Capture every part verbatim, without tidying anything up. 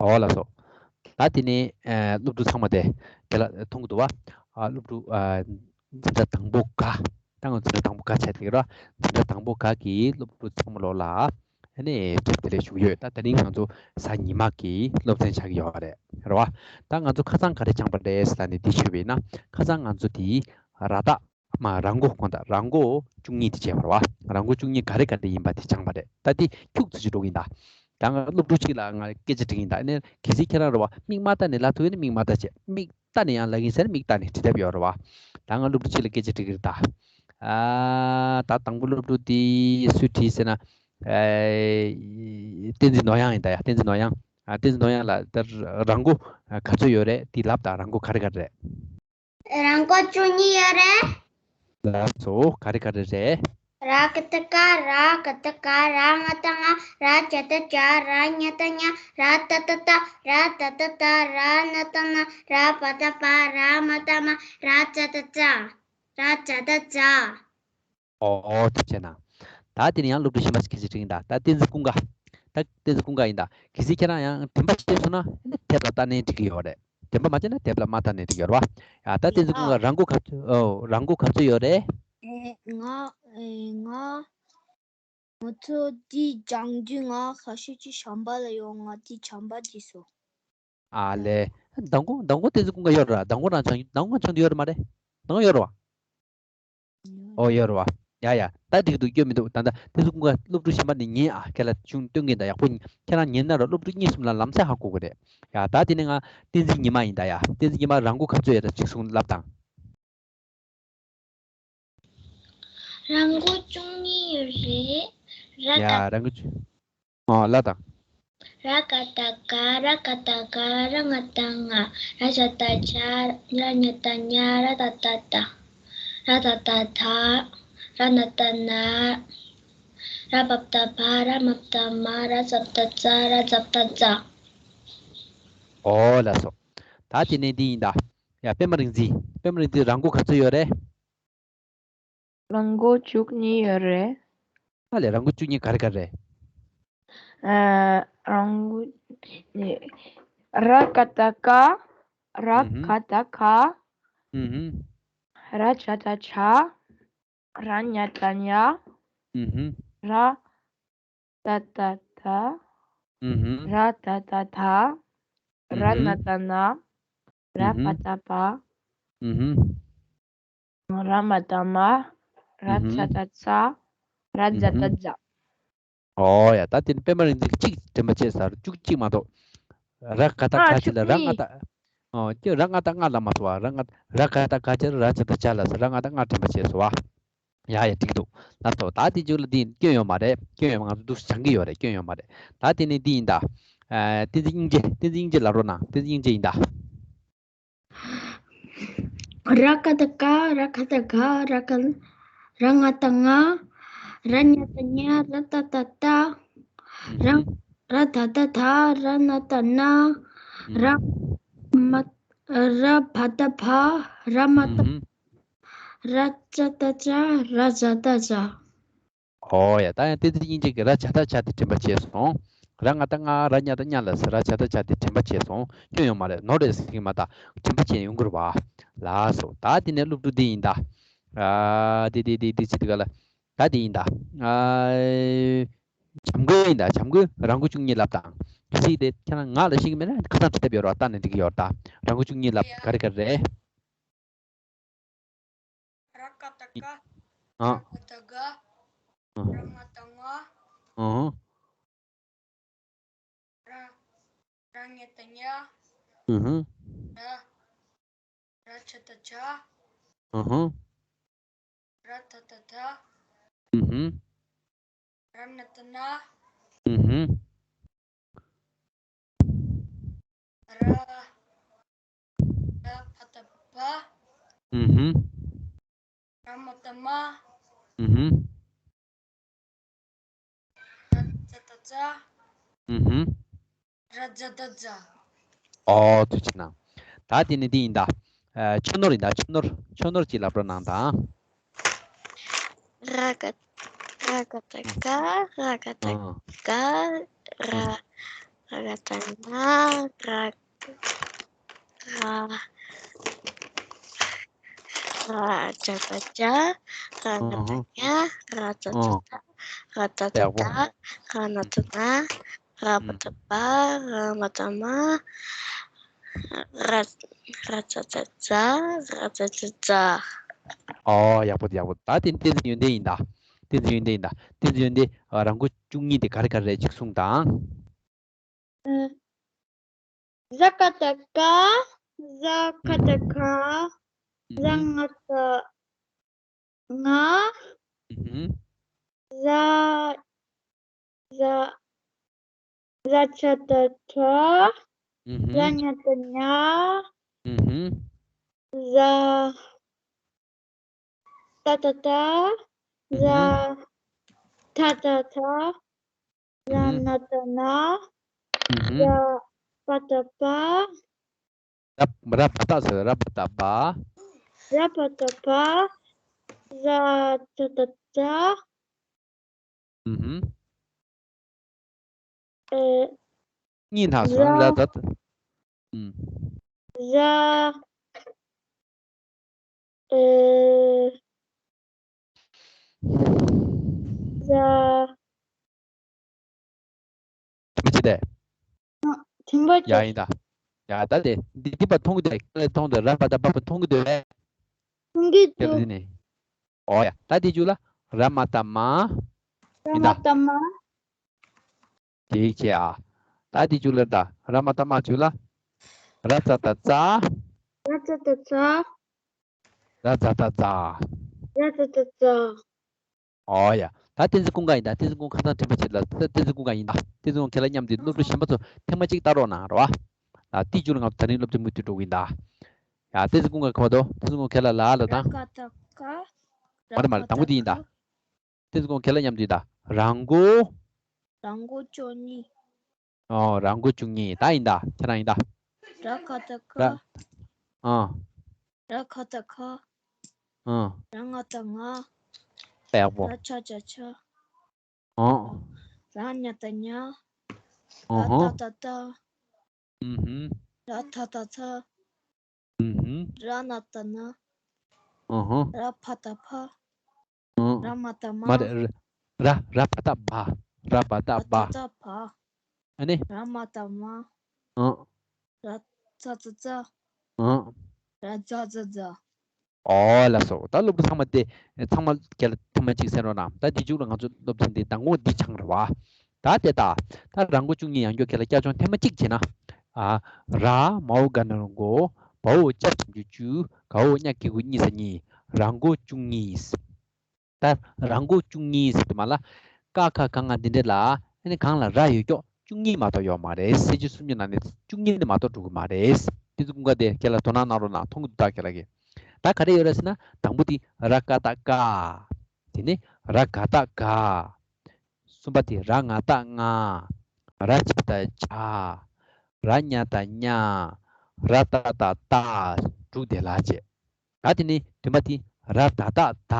ཨོ་ལགས་སོ། ད་དེ་ནས་ཨ་སློབ་ཕྲུག་ཚང་མ་དེ་དེ་ལ་མཐོང་གི་འདུག་བ། ཨ་སློབ་ཕྲུག་ཨ་འཛིན་གྲྭ་དང་པོ་ག་ད་ང་འཛིན་གྲྭ་དང་པོ་ག་བྱས་ཏེ་ར། འཛིན་གྲྭ་དང་པོ་ག་གི་སློབ་ཕྲུག་ཚང་མ་ལོ་ལ་ཨ་ནི་བཀྲ་ཤིས་བདེ་ལེགས་ཞུ་གི་ཡོད། ད་དེ་རིང་ང་ཚོ་གཟའ་ཉི་མ་གི་སློབ་ཚན་ཆགས་ཀྱི་ཡོད་རེད། རེད་བ། ད་ང་ཚོ་ཁ་སང་ག་རེ་སྦྱངས་པ་རེད་ཟེར་ན་ནི་འདི་ཞུས་པ་ཡིན་ན། ཁ་སང་ང་ཚོ་དེ་ར་བཏགས་མ་ར་མགོ་དགོངས་དག་ར་མགོ་བཅུ་གཉིས་དེ་བྱས་པ་རེད་བ། ར་མགོ་བཅུ་གཉིས་ག་རེ་ག་རེ་ཡིན་པ་དེ་སྦྱངས་པ་རེད། ད་དེ་ཁྱུག་ཙམ་ཅིག་འགྲོ་གི་ཡིན་ད། ད་ང་སློབ་ཕྲུག་ཅིག་ལ་ང་སྐད་ཆ་དྲིས་ཡིན་ད། ཨ་ནི་གལ་སྲིད་ཁྱེད་རང་རེད་བ། མིག་མ་བལྟས་ནས་ལབ་ཐུབ་ཡོད་ན་མིག་མ་བལྟས་བྱས། མིག་བལྟས་ནས་ཡང་ལབ་ཡིན་ཟེར་ན་མིག་བལྟས་ནས་དྲི་ཐབས་ཡོད་རེད་བ། ད་ང་སློབ་ཕྲུག་ཅིག་ལ་སྐད་ཆ་དྲི་གི་རེད་ད། ཨ་ད་དང་པོ་སློབ་ཕྲུག་དེ་སུས་དྲིས་ཟེར་ན། ཨ་བསྟན་འཛིན་ནོར་དབྱངས་ཡིན་ད་ཡ། བསྟན་འཛིན་ནོར་དབྱངས། ཨ་བསྟན་འཛིན་ནོར་དབྱངས་ལགས། ད་ར་མགོ་ག་ཚོད་ཡོད་རེད། དེ་ལབ་དང་། ར་མགོ་ག་རེ་ག་རེ་རེད། ར་མགོ་བཅུ་གཉིས་ཡོད་རེད། ལགས་སོ། ག་རེ་ག་རེ་རེད། ར་ག་བཏགས་རྐ་ར་ག་བཏགས་རྐ་ར་ང་བཏགས་རྔ་ར་ཇ་བཏགས་རྗ་ར་ཉ་བཏགས་རྙ་ར་ཏ་བཏགས་རྟ་ར་ད་བཏགས་རྡ་ར་ན་བཏགས་རྣ་ར་བ་བཏགས་བ་ར་མ་བཏགས་མ་ར་ཛ་བཏགས་ཛ་ར་ཛ་བཏགས་ཛ། ཨོ་ཨོ་ཐུགས་རྗེ་གནང་། ད་དེ་ནས་ཡང་སློབ་ཕྲུག་གཞན་པ་ཞིག་གིས་དྲིས་ཡིན་ད། ད་བསྟན་འཛིན་ཀུན་དགའ། ད་བསྟན་འཛིན་ཀུན་དགའ་ཡིན་ད། གལ་སྲིད་ཁྱེད་རང་ཡང་དྲན་པ་བརྗེད་སོང་ན་དེབ་ལ་ལྟ་ནས་འགྲིག་གི་ཡོད་རེད། དྲན་པ་མ་བརྗེད་ན་དེབ་ལ་མ་ལྟ་ནས་འགྲིག་ཡོད་རེད་བ། ཡ་ད་བསྟན་འཛིན་ཀུན་དགའ། ར་མགོ་ག་ཚོད། ཨོ་ར་མགོ་ག་ཚོད་ཡོད་རེད། ཨེ་ང་ཨེ་ང་ང་ཚོ་འདི་སྦྱང་དུས་ང་ཁ་ཤས་ཅིག་བྱམས་པ་ལ་ཡོང་། ང་འདི་བྱམས་པ་འདི་སོ། ཨ་ལས། མདང་དགོང་མདང་དགོང་བསྟན་འཛིན་ཀུན་དགའ་ཡོད་རེད། མདང་དགོང་རང་སྦྱང་མདང་དགོང་སྦྱང་དུས་ཡོད་རེད་མ་རེད། མདང་དགོང་ཡོད་རེད་བ། ཨོ་ཡོད་རེད་བ། ཡ་ཡ། ད་འགྲིག་འདུག་སྐྱོན་མི་འདུག་ད་ལྟ་བསྟན་འཛིན་ཀུན་དགའ་སློབ་ཕྲུག་གཞན་པ་ནས་ཉན་ཨ། ཁྱེད་ལ་ཅུང་སྟོན་གིན་ད། ཡག་པོ་ཁྱེད་རང་ཉན་ན་ར་སློབ་ཕྲུག་གཉིས་གསུམ་ལ་ལམ་སེང་ཧ་གོ་གི་རེད། ཡ་ད་དེ་ནས་ང་བསྟན་འཛིན་ཉི་མ་ཡིན་ད། ཡ་བསྟན་འཛིན་ཉི་མ། ར་མགོ་ག་ཚོད་ཡོད་རེད། གཅིག་གསུང་ལབ་དང་། ར་མགོ་བཅུ་གཉིས་ཡོད་རེད། ར་ཡ་ག་ར་མགོ་བཅུ། ཨོ་ལབ་དང་། ར་ག་བཏགས་རྐ་ར་ག་བཏགས་རྒ་ར་ང་བཏགས་རྔ་ར་ཇ་བཏགས་ཇ་ར་ཉ་བཏགས་རྙ་ར་ད་བཏགས་རྡ་ར་ད་བཏགས་རྡ་ར་ན་བཏགས་རྣ་ར་བ་བཏགས་བ་ར་མ་བཏགས་མ་ར་ཛ་བཏགས་ཛ་ར་ཛ་བཏགས་ཛ། ཨོ་ལགས་སོ། ད་དེ་ནས་འདི་ཡིན་ད། ཡ་པད་མ་རིག་འཛིན། པད་མ་རིག་འཛིན། ར་མགོ་ག་ཚོད་ཡོད་རེད། ར་མགོ་བཅུ་གཉིས་ཡོད་རེད། ཨ་ལས། ར་མགོ་བཅུ་གཉིས་ག་རེ་ག་རེ་རེད། ཨ་ར་མགོ་ནི་ར་ག་བཏགས་རྐ་ར་ཨུ་ཧུམ། ག་བཏགས་རྒ་ཨུ་ཧུམ། ར་ཇ་བཏགས་ཇ། ར་ཉ་བཏགས་རྙ། ཨུ་ཧུམ། ར་ད་བཏགས་རྡ། ཨུ་ཧུམ། ར་ད་བཏགས་རྡ། ཨུ་ཧུམ། ར་ན་བཏགས་རྣ། ར་ཨུ་ཧུམ། བ་བཏགས་བ། ཨུ་ཧུམ། ར་མ་བཏགས་རྨ། ར་ཨུ་ཧུམ། ཛ་བཏགས་ཛ། ར་ཛ་བཏགས་ཛ། ཨོ་ཡ། ད་དེ་ནི་པད་མ་རིག་འཛིན་གྱིས་གཅིག་དྲན་པ་བརྗེད་ཚར། བཅུ་གཅིག་མ་གཏོགས། ར་ག་བཏགས་རྐ་ཅེས་ལ་ར་ང་བཏགས། ཨོ་ཀྱེ། ར་ང་བཏགས་རྔ་ལབ་མ་སོང་བ། ར་ང་ར་ག་བཏགས་རྒ་ཅེས་ལ་ར་ཇ་བཏགས་ཇ་ལབ་སོང་། ར་ང་བཏགས་རྔ་དྲན་པ་བརྗེད་སོང་བ། ཡ་ཡ། འགྲིག་འདུག་ལབ་ཐུབ། ད་དེ་མཇུག་ལ་འདི་སྐྱོན་ཡོད་མ་རེད། སྐྱོན་ཡོད་མ། ང་ཚོ་འདུག་སེ་སྦྱང་གི་ཡོད་རེད། སྐྱོན་ཡོད་མ་རེད། ད་དེ་ནས་འདི་ཡིན་ད། ཨ་བསྟན་འཛིན་སྙིང་རྗེ། བསྟན་འཛིན་སྙིང་རྗེ་ལབ་རོགས་གནང་། བསྟན་འཛིན་སྙིང་རྗེ་ཡིན་ད། ར་ག་བཏགས་རྐ་ར་ག་བཏགས་རྒ་ར་ག་ར་ང་བཏགས་རྔ། ར་ཉ་བཏགས་རྙ། ར་ད་བཏགས་རྡ། ར་ཧུམ། ར་ད་བཏགས་རྡ། ར་ན་བཏགས་རྣ། ར་ཧུམ། མ་ར་བ་བཏགས་བ། ར་མ་བཏགས། ཧུམ། ར་ཛ་བཏགས་ཛ། ར་ཛ་བཏགས་ཛ། ཨོ་ཡ། ད་ཡང་བསྟན་འཛིན་སྙིང་རྗེ་གིས་ར་ཇ་བཏགས་ཇ་དེ་དྲན་པ་བརྗེད་སོང་། ར་ང་བཏགས་རྔ། ར་ཉ་བཏགས་རྙ་ལབ་སོང་། ར་ཇ་བཏགས་ཇ་དེ་དྲན་པ་བརྗེད་སོང་། སྐྱོན་ཡོད་མ་རེད། ནོར་རེད་ཟེར་གྱི་མ་གཏོགས་དྲན་པ་བརྗེད་ཡོང་གི་རེད་བ། ལགས་སོ། ད་དེ་ནས་སློབ་ཕྲུག་འདི་ཡིན་ད། ཨ་འདི་འདི་འདི་འདི་ཚིག་འདི་ག་ལ། ད་འདི་ཡིན་ད། ཨ་བྱམས་མགོན་ཡིན་ད། བྱམས་མགོན། ར་མགོ་བཅུ་གཉིས་ལབ་དང་། གལ་སྲིད་དེ་ཁྱེད་རང་ངག་ལ་ཤེས་ཀྱི་མེད་ན་ཁ་སང་དྲི་ཐབས་ཡོད་རེད་བ། ལྟ་ནས་འགྲིག་གི་ཡོད་རེད་ད། ར་མགོ་བཅུ་གཉིས་ལབ་ག་རེ་ག་རེ་རེད། ར་ག་བཏགས་རྐ་ཨ། ར་ག་བཏགས་རྒ་ཨ། ར་ང་བཏགས་རྔ། ཨ། ར་ར་ཉ་བཏགས་རྙ། ཨུ་ཧུ། ར་ར་ཇ་བཏགས་རྗ། ཨུ་ཧུ། ར་ད་བཏགས་རྡ། ཨུ་ཧུ། ར་ན་བཏགས་རྣ། ཨུ་ཧུ། ར་ར་བ་བཏགས་བ། ཨུ་ཧུ། ར་མ་བཏགས་རྨ། ཨུ་ཧུ། ར་ཛ་བཏགས་རྫ། ཨུ་ཧུ། ར་ཛ་བཏགས་རྫ། ཨོ་ཐུགས་རྗེ་གནང་། ད་དེ་ནས་འདི་ཡིན་ད། ཨ་ཆོས་ནོར་ཡིན་ད། ཆོས་ནོར། ཆོས་ནོར་གྱིས་ལབ་རོགས་གནང་དང་། ར་ག་ར་ག་བཏགས་རྐ་ར་ག་བཏགས་རྐ་ར་ར་ག་ ཉ་ད་ཉ། ར། ར། ར་ཇ་ད་རྗ། ར་ང་ད་ཧུ། རྔ། ར་ཙ་ད་ཧུ། རྫ། ར་ད་ད་ཡག་པོ། རྡ། ར་ན་ད་རྣ། ར་བ་ད་རྦ། ར་མ་ད་རྨ། ར། ར་ཛ་ད་རྫ། ར་ཛ་ད་རྫ། ཨོ་ཡག་པོ་འདུག་ཡག་པོ་འདུག་ད་དེ་བསྟན་འཛིན་ཡོན་ཏན་ཡིན་ད། བསྟན་འཛིན་ཡོན་ཏན་ཡིན་ད། བསྟན་འཛིན་ཡོན་ཏན་རང་མགོ་བཅུ་གཉིས་དེ་ག་རེ་ག་རེ་རེད་ཅིག་གསུངས་དང་། ཨ། ཟ་ཀ་ད་ཀ། ཟ་ཁ་ད་ཁ། ཟ་ང་ད་ང་། ཟ། ཟ། ཟ་ཆ་ད་ཆ། ཟ་ཉ་ད་ཉ། ཟ། ད་ད་ད། ཟ། ད་ད་ད། ར་ན་ད་རྣ། ར་བ་ད་རྦ། ར། ར་བ་ད་ཟེར། ར་བ་ད་རྦ། ར་བ་ད་རྦ། ཟ་ད་ད་ཟ། ཨུ་ཧུམ། ཨེ། གཉིས་ལྷག་སོང་། ར། ར་ད་ད། ཨུམ། ར། ཨེ། ར། མི་བྱེད་དེ། ཐིམ་པ་ཡ་ཅིག་ཡིན་ད། ཡ་ད་དེ་འདི་འདི་པ་མཐོང་གི་འདུག་ཁ་ལས་མཐོང་འདུག་ར་བ་ད་རྦ་པ་མཐོང་གི་འདུག་གས། མཐོང་གི་ཁྱེད་འདུག་རེད་ནི། ཨོ་ཡ་ད་དེ་རྒྱུ་ལ་ར་མ་ད་མ། ར་ཡིན་མ་ད། ད་མ། དེ་ཡིག་བྱས་ཨ། ད་དེ་རྒྱུ་ལ་ད་ར་མ་ད་མ་རྒྱུ་ལ། ར་ཙ་ད་རྫ། ར་ཙ་ད་རྫ། ར་ཛ་ད་རྫ། ར་ཛ་ད་རྫ། ཨོ་ཡ། ད་བསྟན་འཛིན་ཀུན་དགའ་ཡིན་ད། བསྟན་འཛིན་ཀུན་ཁ་སང་དྲན་པ་བྱེད་ལ་བསྟན་འཛིན་ཀུན་དགའ་ཡིན་ད། བསྟན་འཛིན་ཀུན་ཁྱེད་ལ་མཉམ་དུ་སློབ་ཕྲུག་གཞན་པ་ཚོ་ཐེངས་མ་གཅིག་ལྟ་རོགས་གནང་རོགས་ཨ། ད་དེ་རྒྱུ་ལ་ང་ཚོ་ད་རིང་སློབ་ཚན་མུ་མཐུད་འགྲོ་གི་ཡིན་ད། ཡ་བསྟན་འཛིན་ཀུན་དགའ་ག་པར་འདུག་བསྟན་འཛིན་ཀུན་ཁྱེད་ལ་ལ་ལ་ར་དང་། ཀ་ད་ཀ། མ་རེད་མ་རེད། དང་པོ་དེ་ཡིན་ད། བསྟན་འཛིན་ཀུན་ཁྱེད་ལ་མཉམ་དུ་ཡིན་ད། ར་མགོ། ར་མགོ་བཅུ་གཉིས། ཨོ་ར་མགོ་བཅུ་གཉིས། ད་ཡིན་ད། ཁྱེད་རང་ཡིན་ད། ར་ཁ་ད་ཁ། ར། ཨ། ར་ཁ་ད་ཁ། ཨ། ར་ང་ད་ང་། ཡག་པོ། ར་ཆ་ད་ཆ། ཨ། ར་ཉ་ད་ཉ། ཨ་ཧ། ར་ད་ད་ད། ཨུ་ཧུམ། ར་ད་ད་ད། ཨུ་ཧུམ། ར་ན་ད་ན། ཨ་ཧ། ར་བ་ད་བ། ཨ། ར་མ་ད་མ། མ་རེད། ར་ར་བ་ད་བ། ར་བ་ད་བ། ར་ད་ད་བ། ཨ་ནི། ར་མ་ད་མ། ཨ། ར་ཙ་ད་རྫ། ཨ། ར་ཛ་ད་རྫ། ཨོ་ལགས་སོ། ད་སློབ་ཕྲུག་ཚང་མ་དེ་ཚང་མ་ཁྱེད་ལ་ཐེངས་མ་གཅིག་གསན་རོགས་གནང་། ད་དེ་མཇུག་ལ་ང་ཚོ་སློབ་ཚན་འདི་མདང་དགོང་འདི་སྦྱངས་རེད་བ། ད་དེ་ད་ད་ར་མགོ་བཅུ་གཉིས་ཡང་བསྐྱར་ཁྱེད་ལ་བསྐྱར་སྦྱོང་ཐེངས་མ་གཅིག་བྱས་ན། ཨ། ར་མའོ་ག་ན་རོ་མགོ། བའོ་ཅ་ཞབས་ཀྱུ་བཅུ། གའོ་ཉ་གི་གུ་གཉིས་ས་གཉིས། ར་མགོ་བཅུ་གཉིས། ད་ར་མགོ་བཅུ་གཉིས་ཟེར་དུས་མ་ལ། ཀ་ཁ་ག་ང་འདི་འདྲ་ལ་ཨ་ནི་གང་ལ་ར་ཡོད་ཀྱོག་བཅུ་གཉིས་མ་གཏོགས་ཡོད་མ་རེད། གསལ་བྱེད་སུམ་ཅུ་ནང་ནས་བཅུ་གཉིས་ནི་མ་གཏོགས་འགྲོ་གི་མ་རེད། དེ་ཚོ་ཀུན་དགའ་དེ་ཁྱེད་ལ་དོ་སྣང་གནང་རོགས་གནང་། མཐོང་གི་འདུག་ད་ཁྱེད་ལ་གི། ད་ག་རེ་ཡོད་རེད་ཟེར་ན། དང་པོ་དེ་ར་ཀ་ད་ཀ། དེ་ནས་ར་ག་ད་ག། གསུམ་པ་དེ་ར་ང་ད་ང་། ར་ཇ་ད་ཇ། ར་ཉ་ད་ཉ། ར་ཏ་ད་ཏ། དྲུག་དེ་ལ་བྱས། ད་དེ་ནས་བདུན་པ་དེ་ར་ད་ད་ད།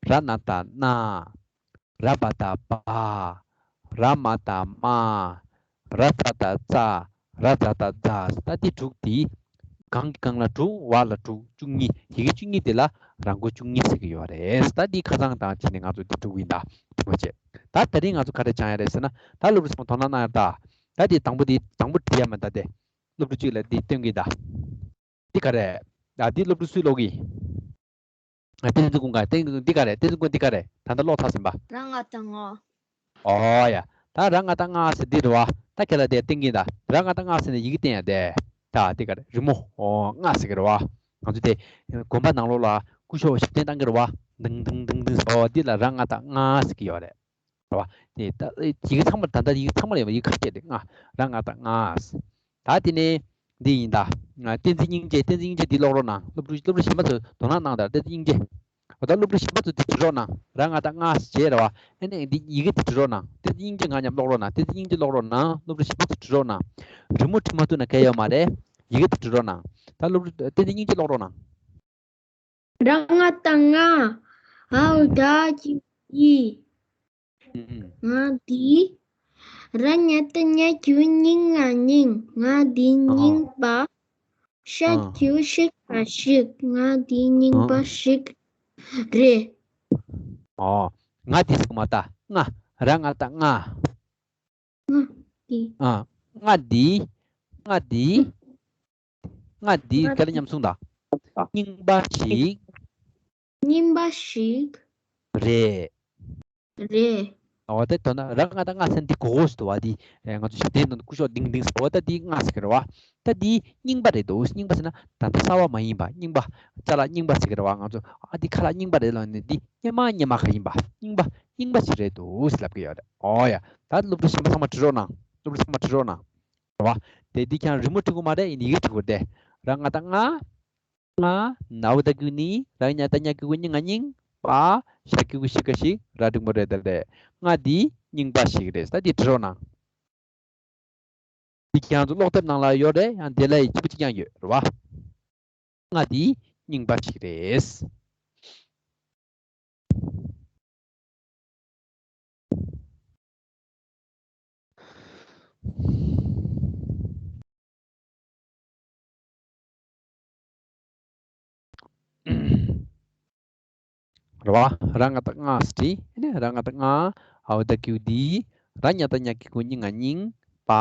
ར་ན་ད་ན། ར་བ་ད་བ། ར་མ་ད་མ། ར་ཙ་ད་ཙ། ར་ཛ་ད་ཛ། ད་དེ་དྲུག་དེ་གང་གི་གང་ལ་དྲུག་བ་ལ་དྲུག་བཅུ་གཉིས། ཡི་གེ་བཅུ་གཉིས་དེ་ལ་ར་མགོ་བཅུ་གཉིས་ཟེར་གྱི་ཡོད་རེད། ད་དེ་ཁ་སང་དང་བྱས་ནས་ང་ཚོ་དེ་དྲུག་ཡིན་ད། དེ་མ་བྱས། ད་དེ་རིང་ང་ཚོ་ག་རེ་སྦྱང་ཡ་རེད་ཟེར་ན། ད་སློབ་ཕྲུག་ཚང་མ་དོ་སྣང་གནང་ཡ་ད། ད་དེ་དང་པོ་དེ་དང་པོ་བྲིས་ཡ་མ་ད་དེ། སློབ་ཕྲུག་གཅིག་ལ་འདི་སྟོན་གྱི་ད། འདི་ག་རེ། ད་འདི་སློབ་ཕྲུག་སུས་ཀློག་གི། ཨ། བསྟན་འཛིན་ཀུན་དགའ། བསྟན་འཛིན་ཀུན། འདི་ག་རེ། བསྟན་འཛིན་ཀུན། འདི་ག་རེ། ད་ལྟ་ཀློག་ཚར་ཟིན་པ། ར་ང་ད་ང་། ཨོ་ཡ། ད་ར་ང་ད་ང་ཟེར་འདི་རེད་བ། ད་ཁྱེད་ལ་དེ་བསྟན་གྱིན་ད། ར་ང་ད་ང་ཟེར་ནས་ཡི་གེ་བསྟན་ཡ་དེ། ད་འདི་ག་རེ། རི་མོ། ཨོ་ང་ཟེར་གི་རེད་བ། ང་ཚོ་དེ་དགོན་པ་ནང་ལོགས་ལ་སྐུ་ཞབས་བཞུགས་གདན་བཏང་གི་རེད་བ། དིང་དིང་དིང་དིང་ཟེར་བ། འདི་ལ་ར་ང་ད་ང་ཟེར་གི་ཡོད་རེད། རེད་བ། དེ་ད་ཡི་གེ་ཚང་མ་ད་ལྟ་ཡི་གེ་ཚང་མ་ལ་ཡོད་པ། ཡི་གེ་ཁ་ཤས་རེད། ང་། ར་ང་ད་ང་ཟེར། ད་དེ་ནས་འདི་ཡིན་ད། བསྟན་འཛིན་སྙིང་རྗེ། བསྟན་འཛིན་སྙིང་རྗེ་འདི་ཀློག་རོགས་གནང་། སློབ་ཕྲུག་སློབ་ཕྲུག་གཞན་པ་ཚོ་དོ་སྣང་གནང་དང་། བསྟན་འཛིན་སྙིང་རྗེ། འོ་ད་སློབ་ཕྲུག་གཞན་པ་ཚོ་འདི་བྲིས་རོགས་གནང་། ར་ང་ད་ང་ཟེར་བྱས་རེད་བ། ཨ་ནི་འདི་ཡི་གེ་འདི་བྲིས་རོགས་གནང་། བསྟན་འཛིན་སྙིང་རྗེ་ང་མཉམ་ཀློག་རོགས་གནང་། བསྟན་འཛིན་སྙིང་རྗེ་ཀློག་རོགས་གནང་། སློབ་ཕྲུག་གཞན་པ་ཚོ་བྲིས་རོགས་གནང་། རི་མོ་བྲིས་མ་ཐུབ་ན་གལ་ཡོད་མ་རེད། ཡི་གེ་འདི་བྲིས་རོགས་གནང་། ད་སློབ་ཕྲུག་བསྟན་འཛིན་སྙིང་རྗེ་ཀློག་རོགས་གནང་། ར་ང་ད་ང་། འའོ་ད་ཇི་ཡི། ང་འདི། ར་ཉ་ཏ་ཉ་གི་གུ་རྙིང་ང་རྙིང་། ང་འདི་རྙིང་པ། ཤ་གི་གུ་ཤི་ག་ཤིག། ང་འདི་རྙིང་པ་ཤིག་རེད། ཨོ། ང་འདི་ཟེར་གོ་མ་ད། ང་། ར་ང་ཏ་ང་། ང་འདི། ཨ། ང་འདི། ང་འདི། ང་འདི་ག་ལ་མཉམ་གསུངས་དང་། རྙིང་པ་ཞིག་རྙིང་པ་ཞིག་རེད། རེད། འོ་དེ་དོན་ན་ར་ང་ཏ་ང་ཟེར་འདི་གོ་གོ་སུ་དུ་བ་འདི། ང་ཚོ་ཞབས་བརྟན་ནང་དུ་སྐུ་ཞབས་ལྡིང་ལྡིང་ཟེར་བ་ད་འདི་ང་ཟེར་གི་རེད་བ། ད་འདི་རྙིང་པ་རེད་འདུག་རྙིང་པ་ཟེར་ན་ད་ལྟ་གསར་བ་མ་ཡིན་པ། རྙིང་པ་ཅ་ལག་རྙིང་པ་ཟེར་གི་རེད་བ། ང་ཚོ་ཨ་འདི་ཁ་ལག་རྙིང་པ་རེད་ལབ་ནས་འདི་སྔོན་མ་སྔོན་མ་ག་ཡིན་པ། རྙིང་པ་རྙིང་པ་ཞིག་རེད་འདུག་ལབ་གི་ཡོད་རེད། འོ་ཡ། ད་སློབ་ཕྲུག་གཞན་པ་ཚང་མ་བྲིས་རོགས་གནང་། སློབ་ཕྲུག་ཚང་མ་བྲིས་རོགས་གནང་། རེད་བ། དེ་འདི་ཀྱང་རི་མོ་བྲིས་དགོས་མ་རེད། ཡིན་ཡིག་བྲིས་དགོས་ཏེ། ར་ང་ཏ་ང་། ང་། ན་བུ་ད་གི་གུ་ནི། ར་ཉ་ཏ་ཉ་གི་གུ་རྙིང་ང་རྙིང་། པ། ཤ་གི་གུ་ཤི་ག་ཤིག་ར་འགྲེང་བུ་རེ་ད་རེད། ང་འདི་རྙིང་པ་ཞིག་རེད། ད་འདི་བྲིས་རོགས་གནང་། འདི་ཁྱེད་རང་ཚོ་ཀློག་དེབ་ནང་ལ་ཡོད་རེད། ཡང་དེ་ལ་ཡི་གཅིག་པ་གཅིག་རྐྱང་ཡོད་རེད་བ། ང་འདི་རྙིང་པ་ཞིག་རེད། རེད་བ། ར་ང་ཏ་ང་ཟེར་བྲིས། ཨ་ནི་ར་ང་ཏ་ང་། འ་བ་ད་གི་གུ་འདི། ར་ཉ་ཏ་ཉ་གི་གུ་རྙིང་ང་རྙིང་། པ།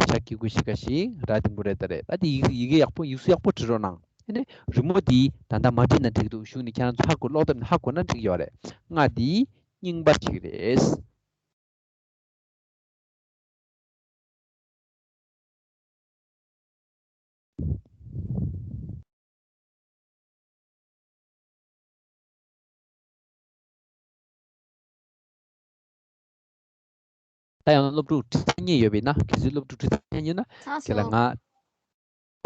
ཤ་གི་གུ་ཤི་ག་ཤིག་ར་འགྲེང་བུ་རེ་ད་རེད། ད་འདི་ཡི་གེ་ཡི་གེ་ཡག་པོ་ཡིག་གཟུགས་ཡག་པོ་བྲིས་རོགས་གནང་། ཨ་ནི་རི་མོ་འདི་ད་ལྟ་མ་བྲིས་ན་འགྲིག་འདུག་གཞུག་ནས་ཁྱེད་རང་ཚོ་ཧ་གོ་ཀློག་དེབ་ནས་ཧ་གོ་ན་འགྲིག་ཡོད་རེད། ང་འདི་རྙིང་པ་ཞིག་རེད། ད་ཡང་སློབ་ཕྲུག་ཁྲིད་ཐག་ཉེ་ཡོད་པས་ན། གལ་སྲིད་སློབ་ཕྲུག་ཁྲིད་ཐག་ཉེ་ཡོད་ན། ཚར་ཁྱེད་ལ་སོང་། ང་།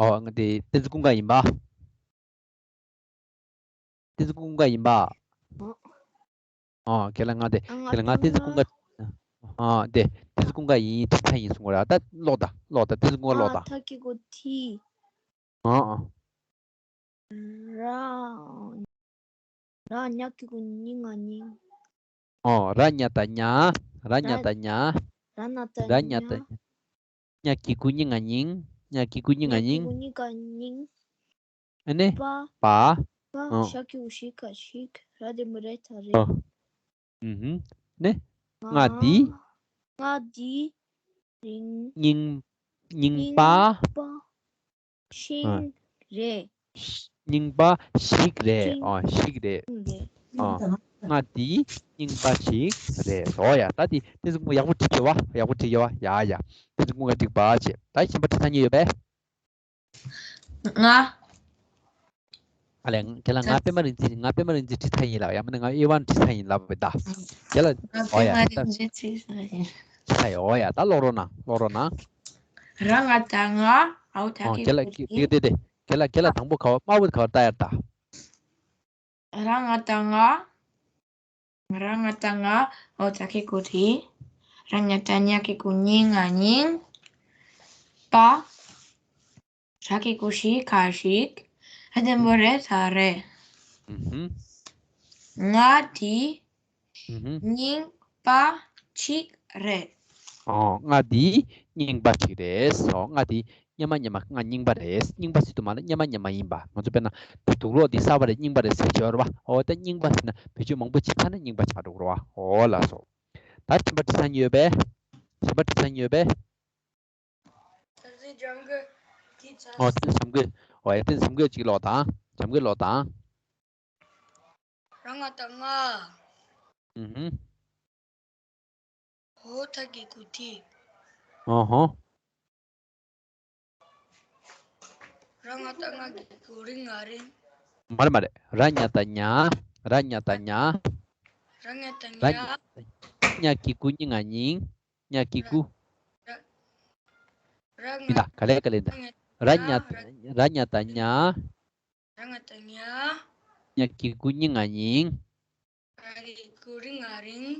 ཨོ་ང་དེ་བསྟན་འཛིན་ཀུན་དགའ་ཡིན་པ། བསྟན་འཛིན་ཀུན་དགའ་ཡིན་པ། ཨོ། ཨོ་ཁྱེད་ལ་ང་དེ་ཨ་ང་ཁྱེད་ལ་ང་བསྟན་འཛིན་ཀུན་དགའ། ཨོ་དེ་བསྟན་འཛིན་ཀུན་དགའ་ཡིན། ཁྲིད་ཐག་ཡིན་གསུང་གི་རེད། ད་ཀློག་ད་ཀློག་ད་བསྟན་འཛིན་ཀུན་དགའ་ཀློག་ད། ཨ་ཐ་གི་གུ་ཐི། ཨོ་ཨོ། ར། ར་ཉ་གི་གུ་རྙིང་ང་རྙིང་། ཨོ་ར་ཉ་ད་ཉ། ར་ཉ་ད་ཉ། ར་ན་ད་ར་ཉ་ད་ཉ། ཉ་གི་གུ་རྙིང་ང་རྙིང་། ཉ་གི་གུ་རྙིང་ང་རྙིང་། ཉ་གི་གུ་རྙིང་ང་རྙིང་། ཨ་ནི། པ། པ། པ། ཨོ། ཤ་གི་གུ་ཤི་ག་ཤིག་ར་འགྲེང་བུ་རེ་ད་རེད། ཨོ། ཨུ་ཧུམ། ནི། ང་འདི། ང་འདི། རྙིང་། རྙིང་། རྙིང་པ། པ། ཤིང་རེད། རྙིང་པ་ཞིག་རེད། ཤིང་། ཨོ་ཞིག་རེད། ཤིང་རེད། ཨོ། ང་འདི་རྙིང་པ་ཞིག་རེད། ཨོ་ཡ། ད་འདི་དེ་ཚོ་ཡག་པོ་བྲིས་ཡོད་པ། ཡག་པོ་བྲིས་ཡོད་པ། ཡ་ཡ། དེ་ཚོ་ཀུན་དགའ་འགྲིག་པ་བྱེད། ད་གཞན་པ་བྲིས་ཐག་ཉེ་ཡོད་པས། ང་། ཨ་ལས། ཁྱེད་ལ་ང་པད་མ་རིག་འཛིན། ང་པད་མ་རིག་འཛིན་ཁྲིད་ཐག་ཡིན་ལ། ཡང་མིན་ན་ང་ཨེ་ཝན་ཁྲིད་ཐག་ཡིན་ལབ་པ་ད། ཁྱེད་ལ། ཨོ་ཡ། ད་ཁྲིད་ཐག་ཡིན། ཨོ་ཡ། ད་ཀློག་རོགས་གནང་། ཀློག་རོགས་གནང་། ར་ང་ད་ང་། འ་བ་ད་གི་གུ་ཏི། ཁྱེད་ལ་དེ་དེ། ཁྱེད་ལ་ཁྱེད་ལ་དང་པོ་ག་བ། དམར་པོ་ག་བ་ལྟ་ཡར་ལྟ། ར་ང་ད་ང་། ར་ང་ད་ང་། འ་བ་ད་གི་གུ་ཏི། ར་ཉ་ད་ཉ་གི་གུ་རྙིང་ང་རྙིང་། པ། ཤ་གི་གུ་ཤི་ག་ཤིག་ར་འགྲེང་བུ་རེ་ད་རེད། ཨུ་ཧུམ། ང་འདི། ཨུ་ཧུམ། རྙིང་པ་ཞིག་རེད། ཨོ་ང་འདི་རྙིང་པ་ཞིག་རེད། ཨོ་ང་འདི་སྔོན་མ་སྔོན་མ་ང་རྙིང་པ་རེད། རྙིང་པ་ཟེར་དུས་མ་ལ་སྔོན་མ་སྔོན་མ་ཡིན་པ། ང་ཚོ་དཔེར་ན་དུག་ལོག་འདི་གསར་པ་རེད། རྙིང་པ་རེད་ཟེར་གྱི་ཡོད་རེད་བ། ཨོ་ད་རྙིང་པ་ཟེར་ན་བེད་སྤྱོད་མང་པོ་བྱེད་ཚར་ན་རྙིང་པ་ཆགས་འགྲོ་གི་རེད་བ། ཨོ་ལགས་སོ། ད་གཞན་པ་བྲིས་ཚར་ཡོད་པས། གཞན་པ་བྲིས་ཚར་ཡོད་པས། ཨོ་དེ་ཚོ་འཇམ་གི། ཨོ་ཡ་དེ་ཚོ་འཇམ་གི་ཅིག་ཀློག་དང་། འཇམ་གི་ཀློག་དང་། ར་ང་ད་ང་། ཨུ་ཧུམ། འ་བ་ད་གི་གུ་ཏི། ཨོ་ཧོ། ར་ང་ད་ང་གི་གུ་རྙིང་ང་རྙིང་། མ་རེད་མ་རེད། ར་ཉ་ད་ཉ། ར་ཉ་ད་ཉ། ར་ཉ་ད་ཉ། ར་ཉ་ད་ཉ། ཉ་གི་གུ་རྙིང་ང་རྙིང་། ཉ་གི་གུ། ར། ར་ང་། ཡིན་ད་ག་ལེ་ག་ལེ་ད། ར་ཉ། ར་ཉ་ད་ཉ། ར་ང་ད་ཉ། ཉ་གི་གུ་རྙིང་ང་རྙིང་། ང་གི་གུ་རྙིང་ང་རྙིང་།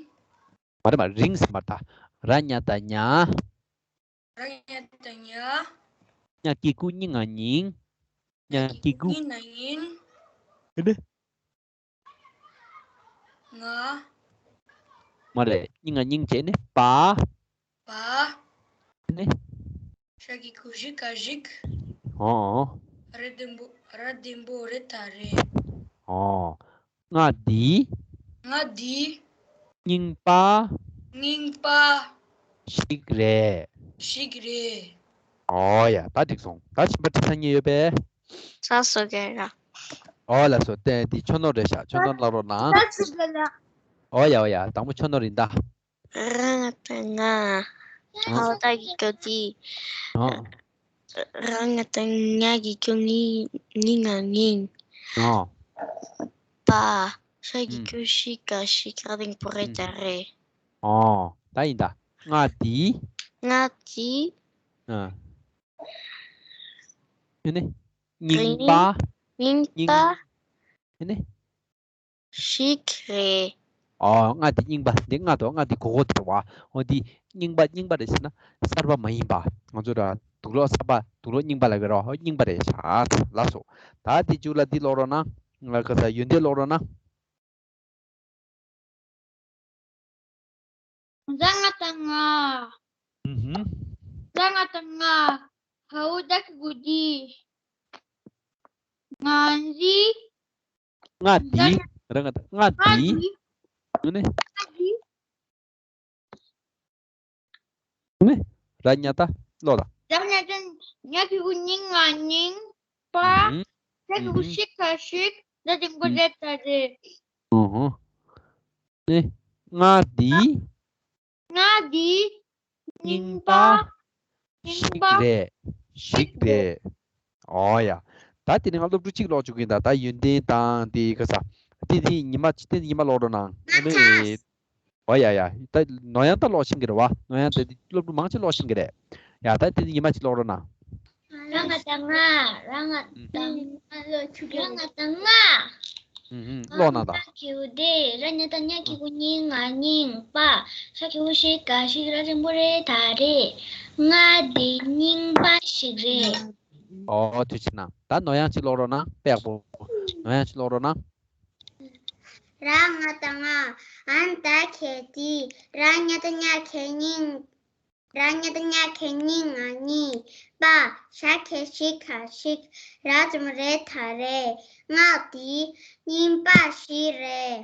མ་རེད་མ་རེད། རྙིང་ཟེར་མ་རེད་ད། ར་ཉ་ད་ཉ། ར་ཉ་ད་ཉ། ཉ་གི་གུ་རྙིང་ང་རྙིང་། ཉ་གི་གུ། རྙིང་ང་རྙིང་། ཨེ་ནི། ང་། མ་རེད། རྙིང་ང་རྙིང་བྱས་ནས་པ། པ། ནི། ཤ་གི་གུ་ཞིག་ག་ཞིག་ཨོ། ར་ལྡེམ་པོ་ར་ལྡེམ་པོ་རེ་ད་རེ། ཨོ། ང་འདི། ང་འདི། རྙིང་པ། རྙིང་པ། ཞིག་རེད། ཞིག་རེད། ཨོ་ཡ། ད་འགྲིག་སོང་། ད་གཞན་པ་དྲི་ས་མཁན་ཡོད་པས། ས་སོ་གེ་ར། ཨོ་ལགས་སོ། དེ་འདི་ཆོས་ནོར་རེད་ཤག་ཆོས་ནོར་ལབ་རོགས་གནང་། ཨོ་ཡ་ཨོ་ཡ། དང་པོ་ཆོས་ནོར་ཡིན་ད། ར་ང་དང་ང་། ཧའོ་ད་གི་གོ་དི། ཨོ། ར་ང་དང་ང་གི་གོ་ནི་ནི་ང་ངིང་། ཨོ། པ། ཤ་གི་ཨུམ། གོ་ཤི་ག་ཤི་ག་རིང་པོ་རེད་ད་རེད། ཨོ། ད་ཡིན་ད། ང་དི། ང་དི། ཨ། ཨེ་ནི། རྙིང་པ། རྙིང་པ། ཨེ་ནི། ཞིག་རེད། ཨོ། ང་འདི་རྙིང་པ། འདི་ང་དོ་ང་འདི་གོ་གོ་དེ་བ། ཨོ་འདི་རྙིང་པ་རྙིང་པ་རེད་ཟེར་ན་གསར་པ་མ་ཡིན་པ། ང་ཚོ་ར་དུག་ལོག་གསར་པ་དུག་ལོག་རྙིང་པ་ལ་གི་རོ། ཨོ་རྙིང་པ་རེད་ཤག་ལགས་སོ། ད་འདི་མཇུག་ལ་འདི་ཀློག་རོགས་གནང་། ང་ག་ས་ཡོན་ཏན་ཀློག་རོགས་གནང་། ར་ང་དང་ང་། ཨུ་ཧུམ། ར་ང་དང་ང་། ཧའོ་ད་གི་གུ་དི། ང་འདི། ང་འདི། ར་ང་དང་ང་འདི། ང་འདི། ནི། ང་འདི། ནི། ར་ཉ་ད་ཀློག་ད། ར་ཉ་ད་ཉ་གི་གུ་ཉིང་ང་ཉིང་། པ། ཨུ་ཧུམ། ཤ་གི་གུ་ཤི་ག་ཤིག་ར་ལྡེམ་པོ་རེ་ད་རེད། ཨུ་ཧུམ། ནི། ང་འདི། ང་འདི། རྙིང་པ། རྙིང་པ། ཞིག་རེད། ཞིག་རེད། ཨོ་ཡ། ད་དེ་ནས་ང་སློབ་ཕྲུག་གཅིག་ཀློག་བཅུག་གི་ཡིན་ད། ད་ཡོན་ཏན་དང་དེ་ག་ས། དེ་དེ་ཉི་མ་དེ་ཉི་མ་ཀློག་རོགས་གནང་། ཨོ་ཡ་ཡ། ད་ནོར་དབྱངས་ད་ཀློག་ཤེས་ཀྱི་རེད་བ། ནོར་དབྱངས་དེ་སློབ་ཕྲུག་མང་ཆེ་ཀློག་ཤེས་ཀྱི་རེད། ཡ་ད་དེ་ཉི་མ་གཅིག་ཀློག་རོགས་གནང་། ར་ང་དང་ང་། ར་ང་དང་ང་། ར་ང་དང་ང་། ཨུ་ཧུམ། ཀློག་གནང་དང་། ད་གི་གུ་དེ་ར་ཉ་ད་ཉ་གི་གུ་ཉིང་ང་ཉིང་པ། ཤ་གི་གུ་ཤི་ག་ཤིག་ར་ལྡེམ་པོ་རེ་ད་རེད། ང་དེ་རྙིང་པ་ཞིག་རེད། ཨོ་ཐུགས་རྗེ་གནང་། ད་ནོར་དབྱངས་གཅིག་ཀློག་རོགས་གནང་། དཔེ་ཡག་པོ། ནོར་དབྱངས་གཅིག་ཀློག་རོགས་གནང་། ར་ང་དང་ང་། ཨན་ད་གེ་དི། ར་ཉ་ད་ཉ་གེ་ཉིང་། ར་ཉ་ད་ཉ་གེ་ཉིང་ང་ཉིང་། པ། ཤ་གེ་ཤི་ག་ཤིག་ར་ལྡེམ་པོ་རེ་ད་རེད། ང་དེ་རྙིང་པ་ཞིག་རེད།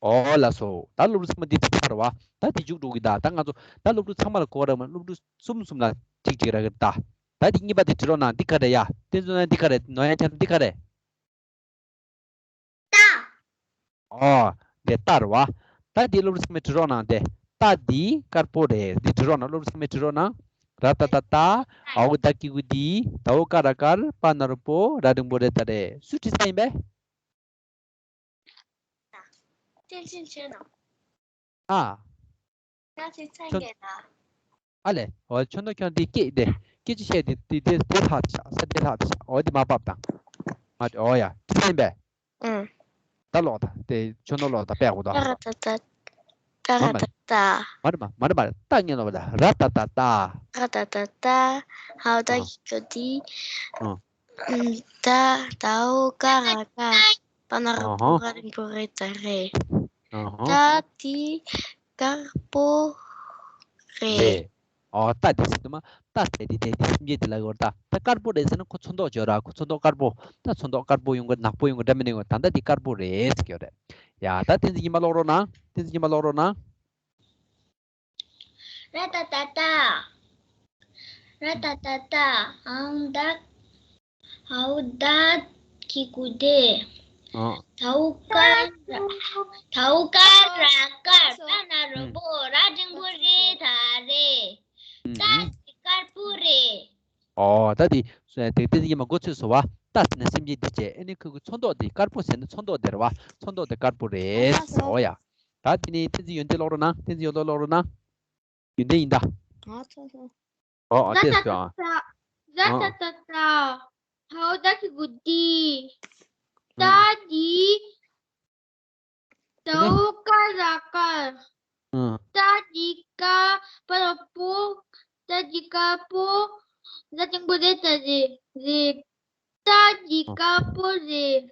ཨོ་ལགས་སོ། ད་སློབ་ཕྲུག་ཚང་མ་འདི་ཚར་བ། ད་འདི་མཇུག་འགྲོ་གི་ད། ད་ང་ཚོ་ད་སློབ་ཕྲུག་ཚང་མ་ལ་གོ་བ་རག་མ། སློབ་ཕྲུག་གསུམ་གསུམ་ལ་ཅིག་ཅིག་རག་གི་ད། ད་འདི་གཉིས་པ་དེ་བྲིས་རོགས་གནང་། འདི་ག་རེ་ཡ། དེ་ཚོ་ན་འདི་ག་རེ། ནོར་དབྱངས་འཆར་འདི་ག་རེ། ཏ། ཨོ། དེ་ཏ་རེད་བ། ད་འདི་སློབ་ཕྲུག་ཚང་མས་བྲིས་རོགས་གནང་སྟེ། ཏ་འདི་དཀར་པོ་རེད། འདི་བྲིས་རོགས་གནང་། སློབ་ཕྲུག་ཚང་མས་བྲིས་རོགས་གནང་། ར་ཏ་ཏ་ཏ། འའོ་ད་གི་གུ་དི། དའོ་ཀ་ར་དཀར། པ་ན་རོ་པོ། ར་འགྲེང་བུ་རེ་ད་རེད། སུ་བྲིས་ས་ཡིན་པས། བསྟན་འཛིན་ཆོས་ནོར། ཨ། ང་ཚོའི་ཚང་གི་ན། ཨ་ལས། འོ་ཆོས་ནོར་ཁྱོད་འདི་སྐད་དེ། སྐད་ཆ་བཤད་དེ་དེ་དེ་དེ་ལྷག་ཤག་ས་དེ་ལྷག་ཤག་འོ་དེ་མ་བབས་དང་། མ་འོ་ཡ། དེ་ཡིན་པས། ཨུ། ད་ཀློག་ད། དེ་ཆོས་ནོར་ཀློག་ད། དཔེ་ཡག་པོ་འདུག་ཀ་ར་ཏ་ཏ། ཀ་ར་ཏ་ཏ། མ་རེད་མ་མ་རེད་མ་རེད། ཏ་ངས་ནོར་བ་ད། ར་ཏ་ཏ་ཏ། ཀ་ར་ཏ་ཏ་ཏ། ཧའོ་ད་གི་གུ་དི། ཨ། ད་དའོ་ཀ་ར་དཀར། པ་ན་རོ་པོ། ཨ་ཧ། ར་འགྲེང་བུ་རེ་ད་རེད། ཨ་ཧ། ཏ་འདི་དཀར་པོ་རེད། རེད། ཨོ་ཏ་འདི་ཟེར་དུས་མ། ཏ་ཟེར་དེ་དེ་དེ་སེམས་ཅན་དེ་ལ་ཡོད་རེད་ད། ད་དཀར་པོ་རེད་ཟེར་ན་ཁོ་ཚོན་མདོག་བརྗོད་ར། ཁོ་ཚོན་མདོག་དཀར་པོ། ད་ཚོན་མདོག་དཀར་པོ་ཡོང་གི། ནག་པོ་ཡོང་གི་འདྲ་མི་འདྲ་ཡོང་གི། ད་ལྟ་འདི་དཀར་པོ་རེད་ཟེར་གྱི་ཡོད་རེད། ཡ་ད་བསྟན་འཛིན་ཉི་མ་ཀློག་རོགས་གནང་། བསྟན་འཛིན་ཉི་མ་ཀློག་རོགས་གནང་། ར་ཏ་ཏ་ཏ། ར་ཏ་ཏ་ཏ། ཨང་ད། ཨའོ་ད་གི་གུ་དེ། ཨ། དའོ་ཀ་ར། དའོ་ཀ་ར་དཀར། པ་ན་རོ་པོ། ར་འགྲེང་བུ་རེ་ད་རེད། ཨུ། ཏ་འདི་དཀར་པོ་རེད། ཨོ་ད་དེ། དེ་དེ་ཡིན་མ། མགོ་ཚོས་སོ་བ། ཏ་ཟེར་ན་སེམས་ཅན་འདི་བྱས། ཨེ་ནི་ཁོ་གི་ཚོན་མདོག་དེ་དཀར་པོ་ཟེར་ན་ཚོན་མདོག་དེ་རེད་བ། ཚོན་མདོག་དེ་དཀར་པོ་རེད། ཨོ་ཡ། ད་དེ་ནས་བསྟན་འཛིན་ཡོན་ཏན་ཀློག་རོགས་གནང་། བསྟན་འཛིན་ཡོན་ཏན་ཀློག་རོགས་གནང་། ཡོན་ཏན་ཡིན་ད། ཨ་ཚོ་ཚོ། ཨོ་ཨ་ཏེ་སོ། ཨ། ར་ཏ་ཏ་ཏ། ཧའོ་ད་གི་གུ་དི། ཨ། ཏ་འདི། དའོ་ཀ་ར་དཀར། ཨ། ཏ་འདི་དཀར་པོ། ཏ་འདི་དཀར་པོ། ར་འགྲེང་བུ་རེ་ད་རེད། རེད། ཏ་འདི་དཀར་པོ་རེད།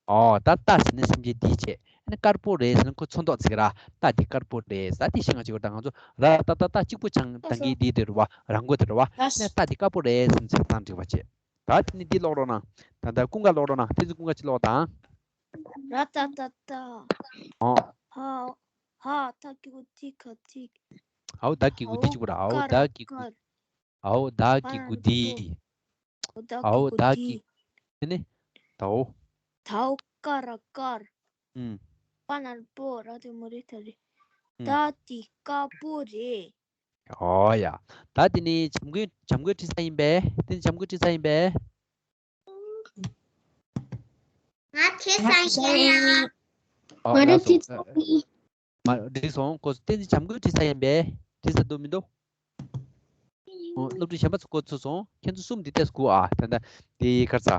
ཨོ་ད་ཏ་ཟེར་ན་སེམས་ཅན་འདི་བྱས། ཨ་ནི་དཀར་པོ་རེད་ཟེར་ན་ཁོ་ཚོན་མདོག་ཅིག་ར། རྟ་འདི་དཀར་པོ་རེད་ཟེར། དེ་ཤེས་ང་ཅིག་བར་ད་ང་ཚོ་ར་ཏ་ཏ་རྟ་གཅིག་པུ་ཆང་ད་གི་འདི་དེ་རུ་བ་རང་མགོ་དེ་རུ་བ། ཨ་ནི་རྟ་འདི་དཀར་པོ་རེད་ཟེར་ན་བྱས་ཙང་འགྲིག་པ་བྱེད། ད་དེ་ནི་འདི་ཀློག་རོགས་གནང་། ད་ད་ཀུན་དགའ་ཀློག་རོགས་གནང་། བསྟན་འཛིན་ཀུན་དགའ་ཅིག་ཀློག་དང་། ར་ཏ་ཏ་ཏ། ཨོ། ཧ། ཧ་ད་གི་གུ་ཏི་ཁ་ཏི། ཨའོ་ད་གི་གུ་ཏི་གཅིག་པུ་ར། ཨའོ་ད་གི་གུ། ཨའོ་ད་གི་གུ་ཏི། ཨའོ་ད་གི་གུ་ཏི། ཨ་ནི། དའོ། དའོ་ཀ་ར་དཀར། ཨུམ། པ་ན་རོ་པོ། ར་དེ་མོ་རེ་ད་རེ། ཨུམ། ད་དེ་དཀར་པོ་རེད། ཨོ་ཡ། ད་དེ་ནི་བྱམས་མགོན་བྱམས་མགོན་ཁྲིད་ས་ཡིན་པས། དེ་ནི་བྱམས་མགོན་ཁྲིད་ས་ཡིན་པས། ང་ཁྲིད་ས་ཡིན་ཡ། ཨོ་ང་རང་ལགས་སོ། ཁྲིད་ས་ཡིན། མ་འགྲིག་སོང་། ཁོ་བསྟན་འཛིན་བྱམས་མགོན་ཁྲིད་ས་ཡིན་པས། ཁྲིད་ས་འདུག་མི་འདུག་ཨོ། སློབ་ཕྲུག་གཞན་པ་ཚོ་འགོ་ཚུགས་སོང་། ཁྱེད་ཚོ་གསུམ་འདི་ལྟས་སྒུག་ཨ། ད་ལྟ་དེ་གར་ཚ།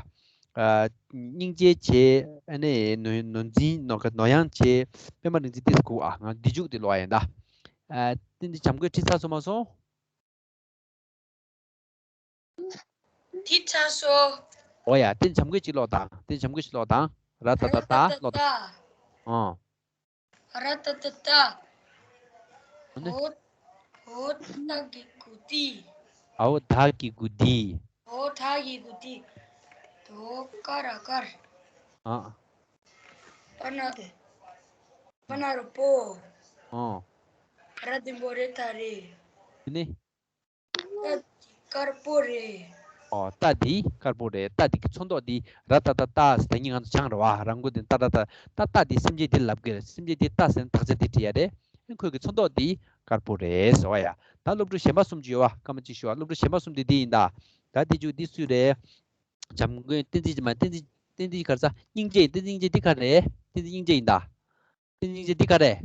ཨ། སྙིང་རྗེ་བྱས། ཨ་ནི་ནོར་ནོར་འཛིན་ནོར་ནོར་གཡང་བྱས། པད་མ་རིག་འཛིན་ལྟས་སྒུག་ཨ། ང་འདི་མཇུག་དེ་ཀློག་ཡིན་ད། ཨ། བསྟན་འཛིན་བྱམས་མགོན་ཁྲིད་ཚར་སོང་མ་སོང་། ཁྲིད་ཚར་སོང་། ཨོ་ཡ། བསྟན་འཛིན་བྱམས་མགོན་ཅིག་ཀློག་དང་། བསྟན་འཛིན་བྱམས་མགོན་ཅིག་ཀློག་དང་། ར་ཏ་ཏ་ཏ་ཀློག་དང་། ཨོ། ར་ཏ་ཏ་ཏ། ཨ་ནི། འོ། འོ་ད་གི་གུ་ཏི། ཨའོ་ད་གི་གུ་ཏི། འོ་ད་གི་གུ་ཏི། དའོ་ཀ་ར་དཀར། ཨ། པ་ན། པ་ན་རོ་པོ། ཨོ། ར་དེ་མོ་རེ་ད་རེ། ཨ་ནི། རྟ་འདི་དཀར་པོ་རེད། ཨོ། རྟ་འདི་དཀར་པོ་རེད། རྟ་འདི་གི་ཚོན་མདོག་འདི་ར་ཏ་ཏ་ཏ་ཟེར། ད་ངས་ང་ཚོ་སྦྱངས་རེད་བ། རང་མགོ་འདི་ཏ་ཏ་ཏ། ད་རྟ་འདི་སེམས་ཅན་འདི་ལབ་གི་རེད། སེམས་ཅན་འདི་རྟ་ཟེར་ན་དག་ཆ་འདི་བྲིས་ཡ་རེད། ཁོས་གི་ཚོན་མདོག་འདི་དཀར་པོ་རེད་ཟེར་བ་ཡ། ད་སློབ་ཕྲུག་གཞན་པ་གསུམ་ཅིག་ཡོད་བ། སྐར་མ་གཅིག་ཞུ་བ། སློབ་ཕྲུག་གཞན་པ་གསུམ་འདི་འདི་ཡིན་ད། ད་འདི་ཅུ་འདི་སུ་རེད། བྱམས་མགོན། བསྟན་འཛིན་མ། བསྟན་འཛིན། བསྟན་འཛིན་ག་རེ་ཟ། སྙིང་རྗེ། བསྟན་འཛིན་སྙིང་རྗེ་འདི་ག་རེ་རེད། བསྟན་འཛིན་སྙིང་རྗེ་ཡིན་ད། བསྟན་འཛིན་སྙིང་རྗེ་འདི་ག་རེ་རེད།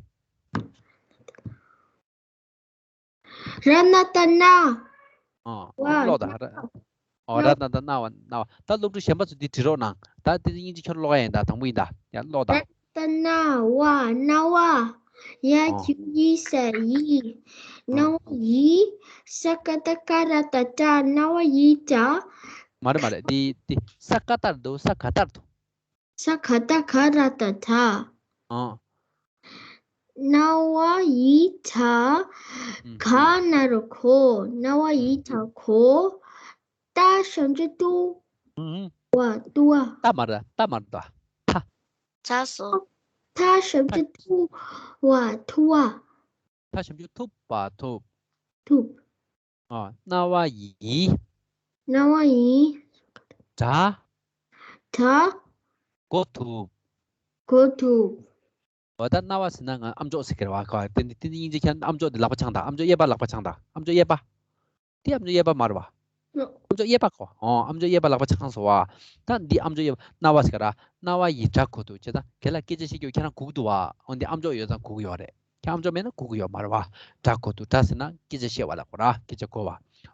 ར་ན་ཏ་ན། ཨོ། ཝ། ཀློག་དང་། ར། ཨོ། ན། ར་ན་ཏ་ན་བ། ན་བ། ད་སློབ་ཕྲུག་གཞན་པ་ཚོ་འདི་བྲིས་རོགས་གནང་། ད་དེ་སྙིང་རྗེ་ཁྱོད་ཀློག་ཡ་ཡིན་ད། དང་པོ་ཡིན་ད། ཡ་ཀློག་དང་། ར་ཏ་ན་བ། རྣ་བ། ཡ། ཨོ། གི་གུ་ཡི་ས་ཡིས། ཨོ། རྣ་བ་ཡིས། ས་ཀ་ཏ་ཀ་ར་ཏ་ཏྲ། རྣ་བ་ཡིས་ཏྲ། མ་རེད་མ་རེད། འདི་འདི་ས་ཀ་ཏར་འདུག་ས་ག་ཏར་འདུག་ས་ག་ཏ་ག་ར་ཏ་ཏྲ། ཨ། རྣ་བ་ཡིས་ཏྲ། ཨུམ། ག་ན་རོ་གོ། རྣ་བ་ཡིས་ཏྲ་གོ། ཏ་ཞབས་ཀྱུ་ཏུ། ཨུམ། ཝ། ཏུ་ཝ། ཏ་མ་རེད། ཏ་མ་རེད་ད། ཐ། ཚར་སོང་། ཐ་ཞབས་ཀྱུ་ཐུ་ཝ། ཐུ་ཝ། ཐ་ཞབས་ཀྱུ་ཐུ་པ་ཐུབ། ཐུབ། ཨ། རྣ་བ་ཡིས། རྣ་བ་ཡིས། ཏྲ། ཏྲ། གོ་ཐུབ། གོ་ཐུབ། འོ་ད་རྣ་བ་ཟེར་ན་ང་ཨམ་ཅོག་ཟེར་གི་རེད་བ། ག་དེ་འདི་དེ་འདི་སྙིང་རྗེ་ཁྱེད་ཨམ་ཅོག་འདི་ལག་པ་འཆང་དང་། ཨམ་ཅོག་གཡས་པ་ལག་པ་འཆང་དང་། ཨམ་ཅོག་གཡས་པ། དེ་ཨམ་ཅོག་གཡས་པ་མ་རེད་བ། ཨམ་ཅོག་གཡས་པ་གོ། ཨོ། ཨམ་ཅོག་གཡས་པ་ལག་པ་འཆང་སོང་བ། ད་འདི་ཨམ་ཅོག་གཡས་པ། རྣ་བ་ཟེར་ག་ར། རྣ་བ་ཡིས་ཏྲ་གོ་ཐུབ། བྱས་ཙང་ཁྱེད་ལ་སྐད་ཆ་བཤད་རྒྱུ་ཁྱེད་རང་སྒུག་འདུག་བ། འོན་ཏེ་ཨམ་ཅོག་ཡོད་ཙང་སྒུག་ཡོད་རེད། ཁྱེད་ཨམ་ཅོག་མེད་ན་སྒུག་གི་ཡོད་མ་རེད་བ། ཏྲ་གོ་ཐུབ། ཏྲ་ཟེར་ན་སྐད་ཆ་བཤད་པ་ལ་གོ་ར། སྐད་ཆ་གོ་བ།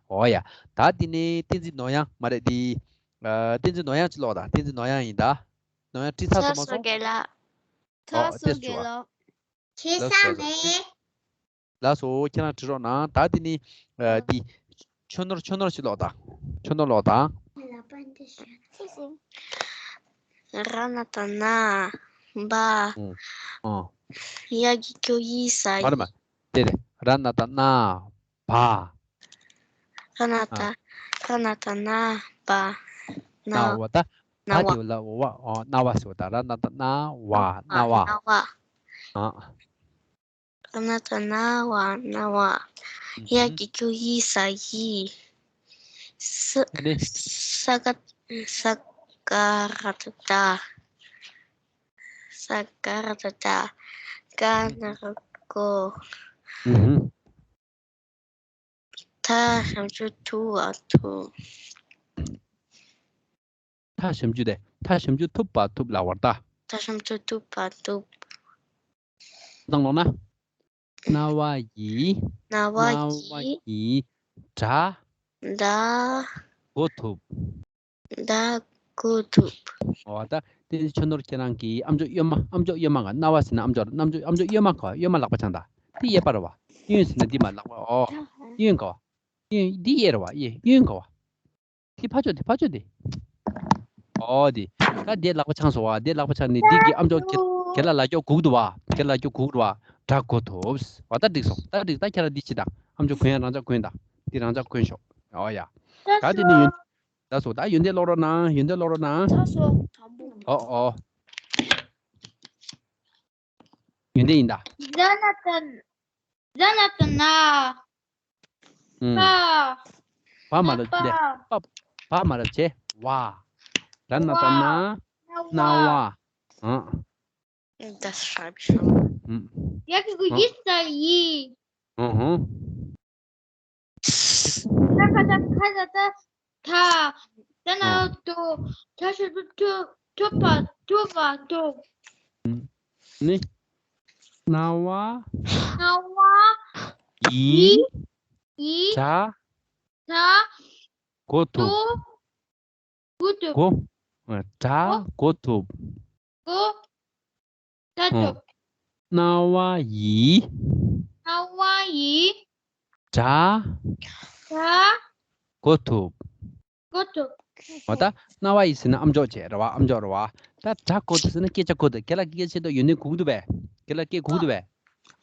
འོ་ཡ། ད་འདི་ནི་བསྟན་འཛིན་ནོར་གཡང་མ་རེད་འདི། ཨ། བསྟན་འཛིན་ནོར་གཡང་ཅིག་ཀློག་དང་། བསྟན་འཛིན་ནོར་གཡང་ཡིན་ད། ནོར་གཡང་ཁྲིད་ཚར་སོང་མ་སོང་། ཚར་སོང་རྒན་ལགས། ཨོ། ཚར་སོང་རྒན་ལགས། ཁྱེད་ལགས་སོ། ལགས་སོ། ལགས་སོ། ཁྱེད་རང་བྲིས་རོགས་གནང་། ད་འདི་ནི། ཨ། འདི། ཆོས་ནོར། ཆོས་ནོར་ཞིག་ཀློག་དང་། ཆོས་ནོར་ཀློག་དང་། ར་ན་ཏ་ན། བ། ཨོ། ཡ་གི་གུ་ཡི་ས་ཡིས། མ་རེད་མ། དེ་རེད། ར་ན་ཏ་ན། བ། ར་ན་ཏ། ཨ། ར་ན་ཏ་ན་བ། ན། ན་བ། ད་ན་བ། ད་དེ་ལ་བ། ཨོ། རྣ་བ་ཟེར་བ་ད། ར་ན་ཏ་རྣ་བ། རྣ་བ། རྣ་བ། ཨ། ར་ན་ཏ་རྣ་བ། རྣ་བ། ཡ་གི་གུ་ཡི་ས་ཡིས། ས། ཨ་ནི། ས་ག་ས་ག་ར་ཏ་ཏྲ། ས་ག་ར་ཏ་ཏྲ། ག་ན་རོ་གོ། ཨུ་ཧུ། ཐ་ཞབས་ཀྱུ་ཐུ་བ་ཐུབ། ཐ་ཞབས་ཀྱུ་དེ། ཐ་ཞབས་ཀྱུ་ཐུ་པ་ཐུབ་ལབ་པ་རེད་ད། ཐ་ཞབས་ཀྱུ་ཐུ་པ་ཐུབ། གནང་ལོང་ན། རྣ་བ་ཡིས། རྣ་བ་ཡིས། རྣ་བ་ཡིས། ཏྲ། ཏྲ། གོ་ཐུབ། ཏྲ་གོ་ཐུབ། འོ་ད། དེ་ཆོས་ནོར་ཁྱེད་རང་གིས་ཨམ་ཅོག་གཡོན་མ། ཨམ་ཅོག་གཡོན་མ་ག། རྣ་བ་ཟེར་ན་ཨམ་ཅོག་ཨམ་ཅོག་ཨམ་ཅོག་གཡོན་མ་ག། གཡོན་མ་ལག་པ་འཆང་དང་། དེ་གཡས་པ་རེད་བ། གཡོན་ཟེར་ན་འདི་མ། ལག་པ། ཨོ། གཡོན་ག་བ། གཡོན། འདི་གཡས་རེད་བ། གཡས། གཡོན་ག་བ། དེ་ཕར་ཕྱོགས་དེ། ཕར་ཕྱོགས་དེ། ཨོ་དེ། ད་དེ་ལག་པ་འཆང་སོང་བ། དེ་ལག་པ་འཆང་ནས་འདི་གི་ཨམ་ཅོག་ཁྱེད། ཁྱེད་ལ་ལ་སྐྱོ་གུག་འདུག་བ། ཁྱེད་ལ་སྐྱོ་གུག་འདུག་བ། དྲ་གོ་ཐུབ། འོ་ད་འགྲིག་སོང་། ད་འགྲིག་ད་ཁྱེད་ལ་འདི་ཅི་ད་ཨམ་ཅོག་གོན་ཡ་རང་ཅག་གོན་ད། འདི་རང་ཅག་གོན་ཤོག་འོ་ཡ། ད་དེ་ནི་ཡོན། ད་སོ་ད་ཡོན་ཏན་ཀློག་རོགས་གནང་། ཡོན་ཏན་ཀློག་རོགས་གནང་། ད་སོ་དང་པོ། ཨོ་ཨོ། ཡོན་ཏན་ཡིན་ད། ཛ་ན་ཏ་ན། ཛ་ན་ཏ་ན། ཨུམ། པ། བ་མ་ལབ་པ། ལེ། པ། བ་མ་ལབ་བྱས། བ། ར་ན་ཏ་ན། ན་བ། ན་བ། ཨ། ཡ་གི་གུ་ཡི་ས་ཡི། ཨུ་ཧུ། ད་ག་ད་ག་ད་ད། ད་ན་ཨ། དུ། ད་ཤ་དུ་ཐུ། ཐུ་བ། ཐུ་བ་ཐུ། ནི། ན་བ། ན་བ། ཡི། ཡི། ད། ད། གོ་ཐུབ། དུ། གོ་ཐུབ། གོ། ཨ། དྲ་གོ་ཐུབ། གོ། ད་ཨོ། ཐུབ། ན་བ་ཡི། ན་བ་ཡི། དྲ། དྲ། གོ་ཐུབ། གོ་ཐུབ། འོ་ད་ན་བ་ཡི་ཟེར་ན་ཨམ་ཅོག་བྱས་རེད་བ། ཨམ་ཅོག་རེད་བ། ད་དྲ་གོ་ཐུབ་ཟེར་ན་སྐད་ཆ་གོ་ཐུབ། ཁྱེད་ལ་སྐད་ཆ་བཤད་དུས་ཡོན་ཏན་གུག་འདུག་པས། ཁྱེད་ལ་སྐད་གུག་འདུག་པས།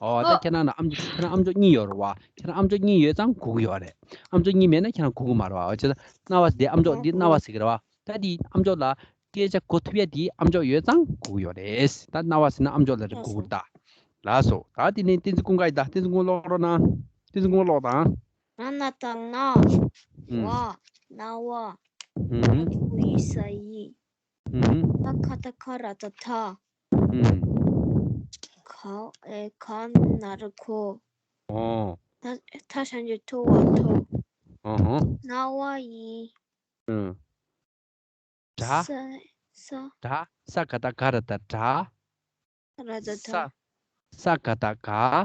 འོ་ད་ཨོ། ཁྱེད་རང་ལ་ཨམ་ཁྱེད་རང་ཨམ་ཅོག་གཉིས་ཡོད་རེད་བ། ཁྱེད་རང་ཨམ་ཅོག་གཉིས་ཡོད་ཙང་གུག་ཡོད་རེད། ཨམ་ཅོག་གཉིས་མེད་ན་ཁྱེད་རང་གུག་གི་མ་རེད་བ། འོ་ཅེ་ད་ན་བ་དེ་ཨམ་ཅོག་འདི་ན་བ་ཟེར་གི་རེད་བ། ད་དེ་ཨམ་ཅོག་ལ་སྐད་ཆ་གོ་ཐུབ་ཡ་དེ་ཨམ་ཅོག་ཡོད་ཙང་གོ་གི་ཡོད་རེད། ད་རྣ་བ་ཟེར་ན་ཨམ་ཅོག་ལ་རེད་གོ་གི་རེད་ད། ལགས་སོ། ད་དེ་ནས་བསྟན་འཛིན་ཀུན་དགའ་ཡིན་ད། བསྟན་འཛིན་ཀུན་ཀློག་རོགས་གནང་། བསྟན་འཛིན་ཀུན་ཀློག་དང་། ར་ན་ཏ་ན། ཨུམ། བ། རྣ་བ། ཨུམ། ཡ་གི་གུ་ཡི་ས་ཡི། ཨུམ། ད་ག་ད་ག་ར་ད་ད། ཨུམ། ག། ཨེ། ག་ན་རོ་གོ། ཨོ། ད། ད་ཞབས་ཀྱུ་ཐུ་བ་ཐུ། ཨོ་ཧོ། རྣ་བ་ཡི། ཨུམ། དྲ། ས། ས། དྲ། ས་ག་བཏགས་སྒ་ར་བཏགས་དྲ། ར་བཏགས་ས། ར། ས་ག་བཏགས་སྒ།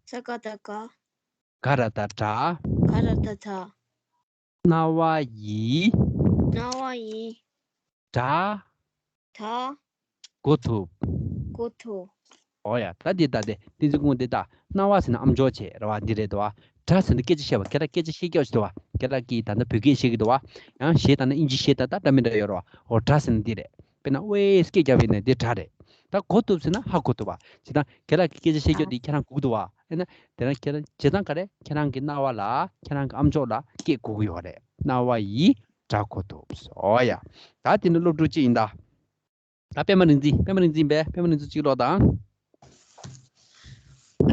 ས་ག་བཏགས་སྒ། སྒ་ར་བཏགས་སྒྲ། སྒ་ར་བཏགས་སྒྲ། རྣ་བ་ཡི། རྣ་བ་ཡི། སྒྲ། སྒྲ། གོ་ཐུབ། གོ་ཐུབ། འོ་ཡ། ད་འདི་ལྟ་སྟེ། བསྟན་འཛིན་ཀུན་དགའ་འདི་ལྟ། རྣ་བ་ཟེར་ན་ཨམ་ཅོག་བྱས་རེད་བ། འདི་རེད་དོ། སྒྲ་ཟེར་ན་སྐད་ཆ་བཤད་པ། ཁྱེད་རང་སྐད་ཆ་བཤད་རྒྱུ་ཞིག་འདུག་བ། ཁྱེད་རང་གིས་ད་ལྟ་བོད་སྐད་བཤད་ཀྱི་འདུག་བ། ཡང་གཞས་ད་ནི་ཨིན་ཇི་གཞས་ད་ལྟ་འདྲ་མི་འདྲ་ཡོད་རེད་བ། འོ་སྒྲ་ཟེར་ན་འདི་རེད། དཔེར་ན་ཝེ་སྐད་རྒྱབ་པ་ཡིན་ན་འདི་སྒྲ་རེད། ད་གོ་ཐུབ་ཟེར་ན་ཧ་གོ་ཐུབ་པ། བྱས་ཙང་ཁྱེད་རང་གི་སྐད་ཆ་བཤད་རྒྱུ་འདི་ཁྱེད་རང་གོ་གི་འདུག་བ། ཨེ་ན། དེ་རང་ཁྱེད་རང་བྱས་ཙང་ག་རེ། ཁྱེད་རང་གི་རྣ་བ་ལ། ཁྱེད་རང་གི་ཨམ་ཅོག་ལ་སྐད་གོ་གི་ཡོད་རེད། རྣ་བ་ཡིས་སྒྲ་གོ་ཐུབ། འོ་ཡ། ད་དེ་ནི་སློབ་ཕྲུག་གཅིག་ཡིན་ད། ད་པད་མ་རིག་འཛིན། པད་མ་རིག་འཛིན་པས། པད་མ་རིག་འཛིན་གཅིག་ཀློག་དང་།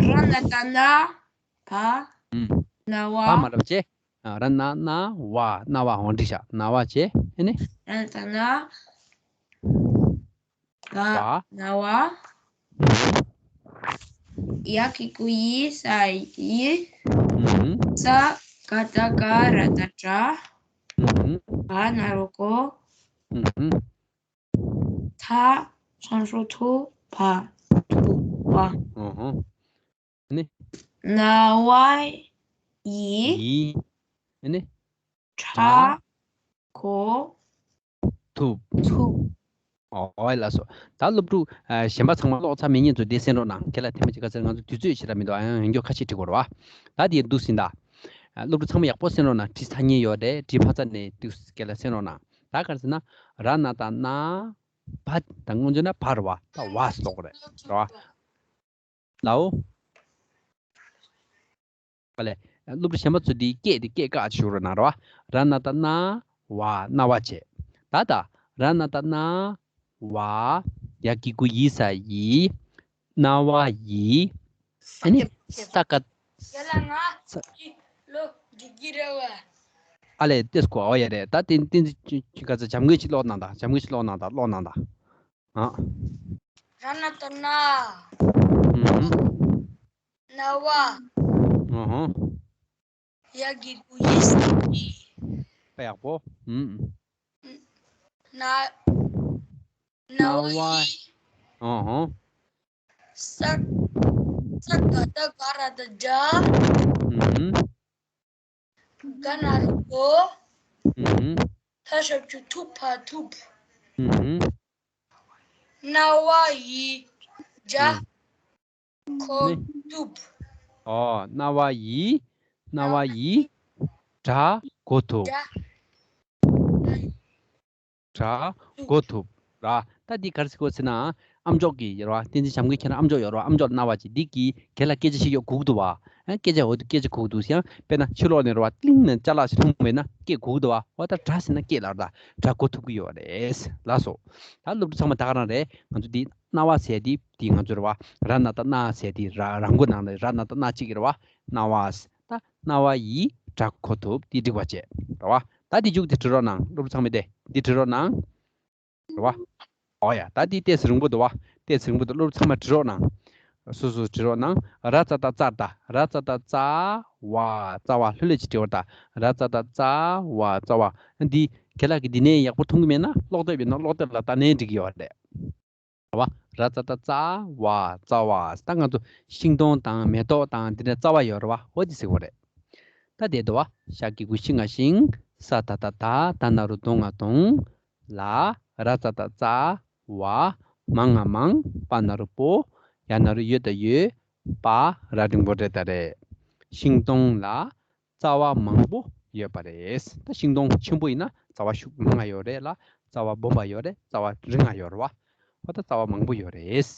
ར་ན་ཏ་ན། བ། ཨུམ། རྣ་བ། བ་མ་རབ་བྱས། ཨ། ར་ན་ན་བ། རྣ་བ་འོང་འགྲིག་ཤག་རྣ་བ་བྱས། ཨེ་ནི། ར་ན་ཏ་ན། བ། བ། རྣ་བ། ཡ་གི་གུ་ཡི་ས་ཡི། ཨུམ། ས་ག་བཏགས་སྒ་ར་བཏགས་སྒྲ། ཨུམ། ག་ན་རོ་གོ། ཨུམ། ཐ་ཚང་ཧྲོ་ཐུ་བ་ཐུ་བ། ཨོ་ཧོ། ནི། རྣ་བ་ཡི། ཡི། ནི། སྒྲ་གོ་ཐུབ། ཐུབ། འོ་ལགས་སོ། ད་སློབ་ཕྲུག་ཨ་གཞན་པ་ཚང་མ་ཀློག་ཚར་མེད་མཁན་ཚོ་དེ་གསན་རོགས་གནང་། ཁྱེད་ལ་ཐེངས་མ་གཅིག་ག་ཚོད་ང་ཚོ་དུས་ཚོད་ཞེ་དྲག་མི་འདུག་ཨ་ཡང་ཡོན་སྐྱོ་ཁ་ཤས་འབྲི་དགོས་རེད་བ། ད་དེ་འདུག་ཟིན་ད། ཨ་སློབ་ཕྲུག་ཚང་མ་ཡག་པོ་གསན་རོགས་གནང་། བྲིས་ཚར་མཁན་ཡོད་རེད། བྲིས་མ་ཚར་ནས་དུས་ཁྱེད་ལ་གསན་རོགས་གནང་། ད་ག་རེ་ཟེར་ན། ར་ན་ཏ་ན། བ། ད་སྔོན་ཆད་ན་བ་རེད་བ། ད་བ་ཟེར་ཀློག་རེད། རེད་བ། ལའོ། ཨ་ལས། སློབ་ཕྲུག་གཞན་པ་ཚོ་འདི་སྐད་འདི་སྐད་བཀག་ཅིག་ཞུ་རོགས་གནང་རོགས། ར་ན་ཏ་ན། བ། རྣ་བ་བྱས། ད་ད། ར་ན་ཏ་ན། བ། ཡ་གི་གུ་ཡི་ས་ཡི། རྣ་བ་ཡི། ཨ་ནི། ས་ག་ས། ཨ་ལས་ཏེས་གོ་འོ་ཡ་རེད། ད་བསྟན་བསྟན་འཛིན་ག་ཚོད་འཇམ་མགོན་ཅིག་ཀློག་གནང་དང་། འཇམ་མགོན་ཅིག་ཀློག་གནང་དང་། ཀློག་གནང་དང་། ཨ། ར་ན་ཏ་ན། ཨུ་ཧུ། རྣ་བ། ཨུ་ཧུ། ཡ་གི་གུ་ཡི་ས་ཡི། དཔེ་ཡག་པོ། ཨུ། ན། རྣ་བ་ཡི། ཨུ་ཧུ། ས། ས་ག་བཏགས་སྒ་ར་བཏགས་སྒྲ། ཨུ་ཧུ། ག་ན་རོ་གོ། ཨུ་ཧུ། ཐ་ཞབས་ཀྱུ་ཐུ་བ་ཐུབ། ཨུ་ཧུ། རྣ་བ་ཡི། སྒྲ། ཨུ། གོ་ནི། ཐུབ། ཨོ། རྣ་བ་ཡི། རྣ་བ་ཡི། སྒྲ་གོ་ཐུབ། སྒྲ། སྒྲ་གོ་ཐུབ། ར། ད་འདི་ག་རེ་ཟེར་དགོས་ཟེར་ན། ཨམ་ཅོག་གི་ཡོད་རེད་བ། བསྟན་འཛིན་བྱམས་མགོན་ཁྱེད་རང་ཨམ་ཅོག་ཡོད་རེད་བ། ཨམ་ཅོག་ལ་རྣ་བ་ཅིག་འདི་གིས་རྒན་ལགས་སྐད་ཆ་བཤད་ཡོད་གོ་གི་འདུག་བ། ཨ་སྐད་ཆ་འོ་འདུག་སྐད་ཆ་གོ་གི་འདུག་ཟེར་ཡང་དཔེར་ན་ཕྱི་ལོགས་ནས་རེད་བ། ཏིང་ནས་ཅ་ལག་ཞིག་མཐོང་མེད་ན་སྐད་གོ་གི་འདུག་བ། འོ་ད་སྒྲ་ཟེར་ན་སྐད་ལ་རེད། ད་སྒྲ་གོ་ཐུབ་ཀྱི་ཡོད་རེད། ལགས་སོ། ད་སློབ་ཕྲུག་ཚང་མ་ད་ག་རང་རེད། ང་ཚོ་འདི་རྣ་བ་ཟེར་འདི་འདི་ང་ཚོ་རེད་བ། ར་ན་བཏགས་རྣ་ཟེར་འདི་ར་ར་མགོ་ནང་ལ་ར་ན་བཏགས་རྣ་གཅིག་གི་རེད་བ། རྣ་བ། ད་རྣ་བ་ཡིས་སྒྲ་གོ་ཐུབ། འདི་འགྲིག་པ་བྱས་རེད་བ། ད་འདི་མཇུག་དེ་བྲིས་རོགས་གནང་། སློབ་ཕྲུག་ཚང་མས་དེ་འདི་བྲིས་རོགས་གནང་། རེད་བ། ཨོ་ཡ། ད་འདི་ཏོག་ཙམ་རིང་པོ་འདུག་བ། ཏོག་ཙམ་རིང་པོ་འདུག་སློབ་ཕྲུག་ཚང་མས་བྲིས་རོགས་གནང་། སོ་སོས་བྲིས་རོགས་གནང་། ར་ཙ་ཏ་ཙར། ད་ར་ཙ་ཏ་ཙ་བ། ཙ་བ། ལྷོད་ལྷོད་ཅིག་བྲིས་པ། ད་ར་ཙ་ཏ་ཙ་བ་ཙ་བ། འདི་རྒན་ལགས་ཀྱིས་འདི་ནས་ཡག་པོ་མཐོང་གི་མེད་ན་ཀློག་དེབ་ཡིན་ན་ཀློག་དེབ་ལ་ལྟ་ནའི་འགྲིག་གི་ཡོད་རེད། ར་ཙ་ཏ་ཙ་བ་ཙ་བ། ད་ང་ཚོ་ཤིང་སྡོང་དང་མེ་ཏོག་དང་འདི་འདྲ་རྩ་བ་ཡོད་རེད་བ། འོ་འདི་ཟེར་བ་རེད། ད་དེ་འདུག་བ། ཤ་གི་གུ་ཤི་ང་ཤིང་། ས་ད་བཏགས་སྡ། ད་ན་རོ་སྡོ་ང་སྡོང་། ལ། ར་ཙ་ཏ་ཙ་བ། མ་ང་མང་། པ་ན་རོ་པོ། ཡ་ན་རོ་ཡོ་ད་ཡོད། པ། ར་འགྲེང་བུ་རེ་ད་རེད། ཤིང་སྡོང་ལ་རྩ་བ་མང་པོ་ཡོད་པ་རེད། ད་ཤིང་སྡོང་ཆེན་པོ་ཡིན་ན་རྩ་བ་ཤུགས་མང་ང་ཡོད་རེད་ལ། རྩ་བ་སྦོམ་པ་ཡོད་རེད། རྩ་བ་འབྲིང་ང་ཡོད་རེད་བ། འོ་ད་རྩ་བ་མང་པོ་ཡོད་རེད།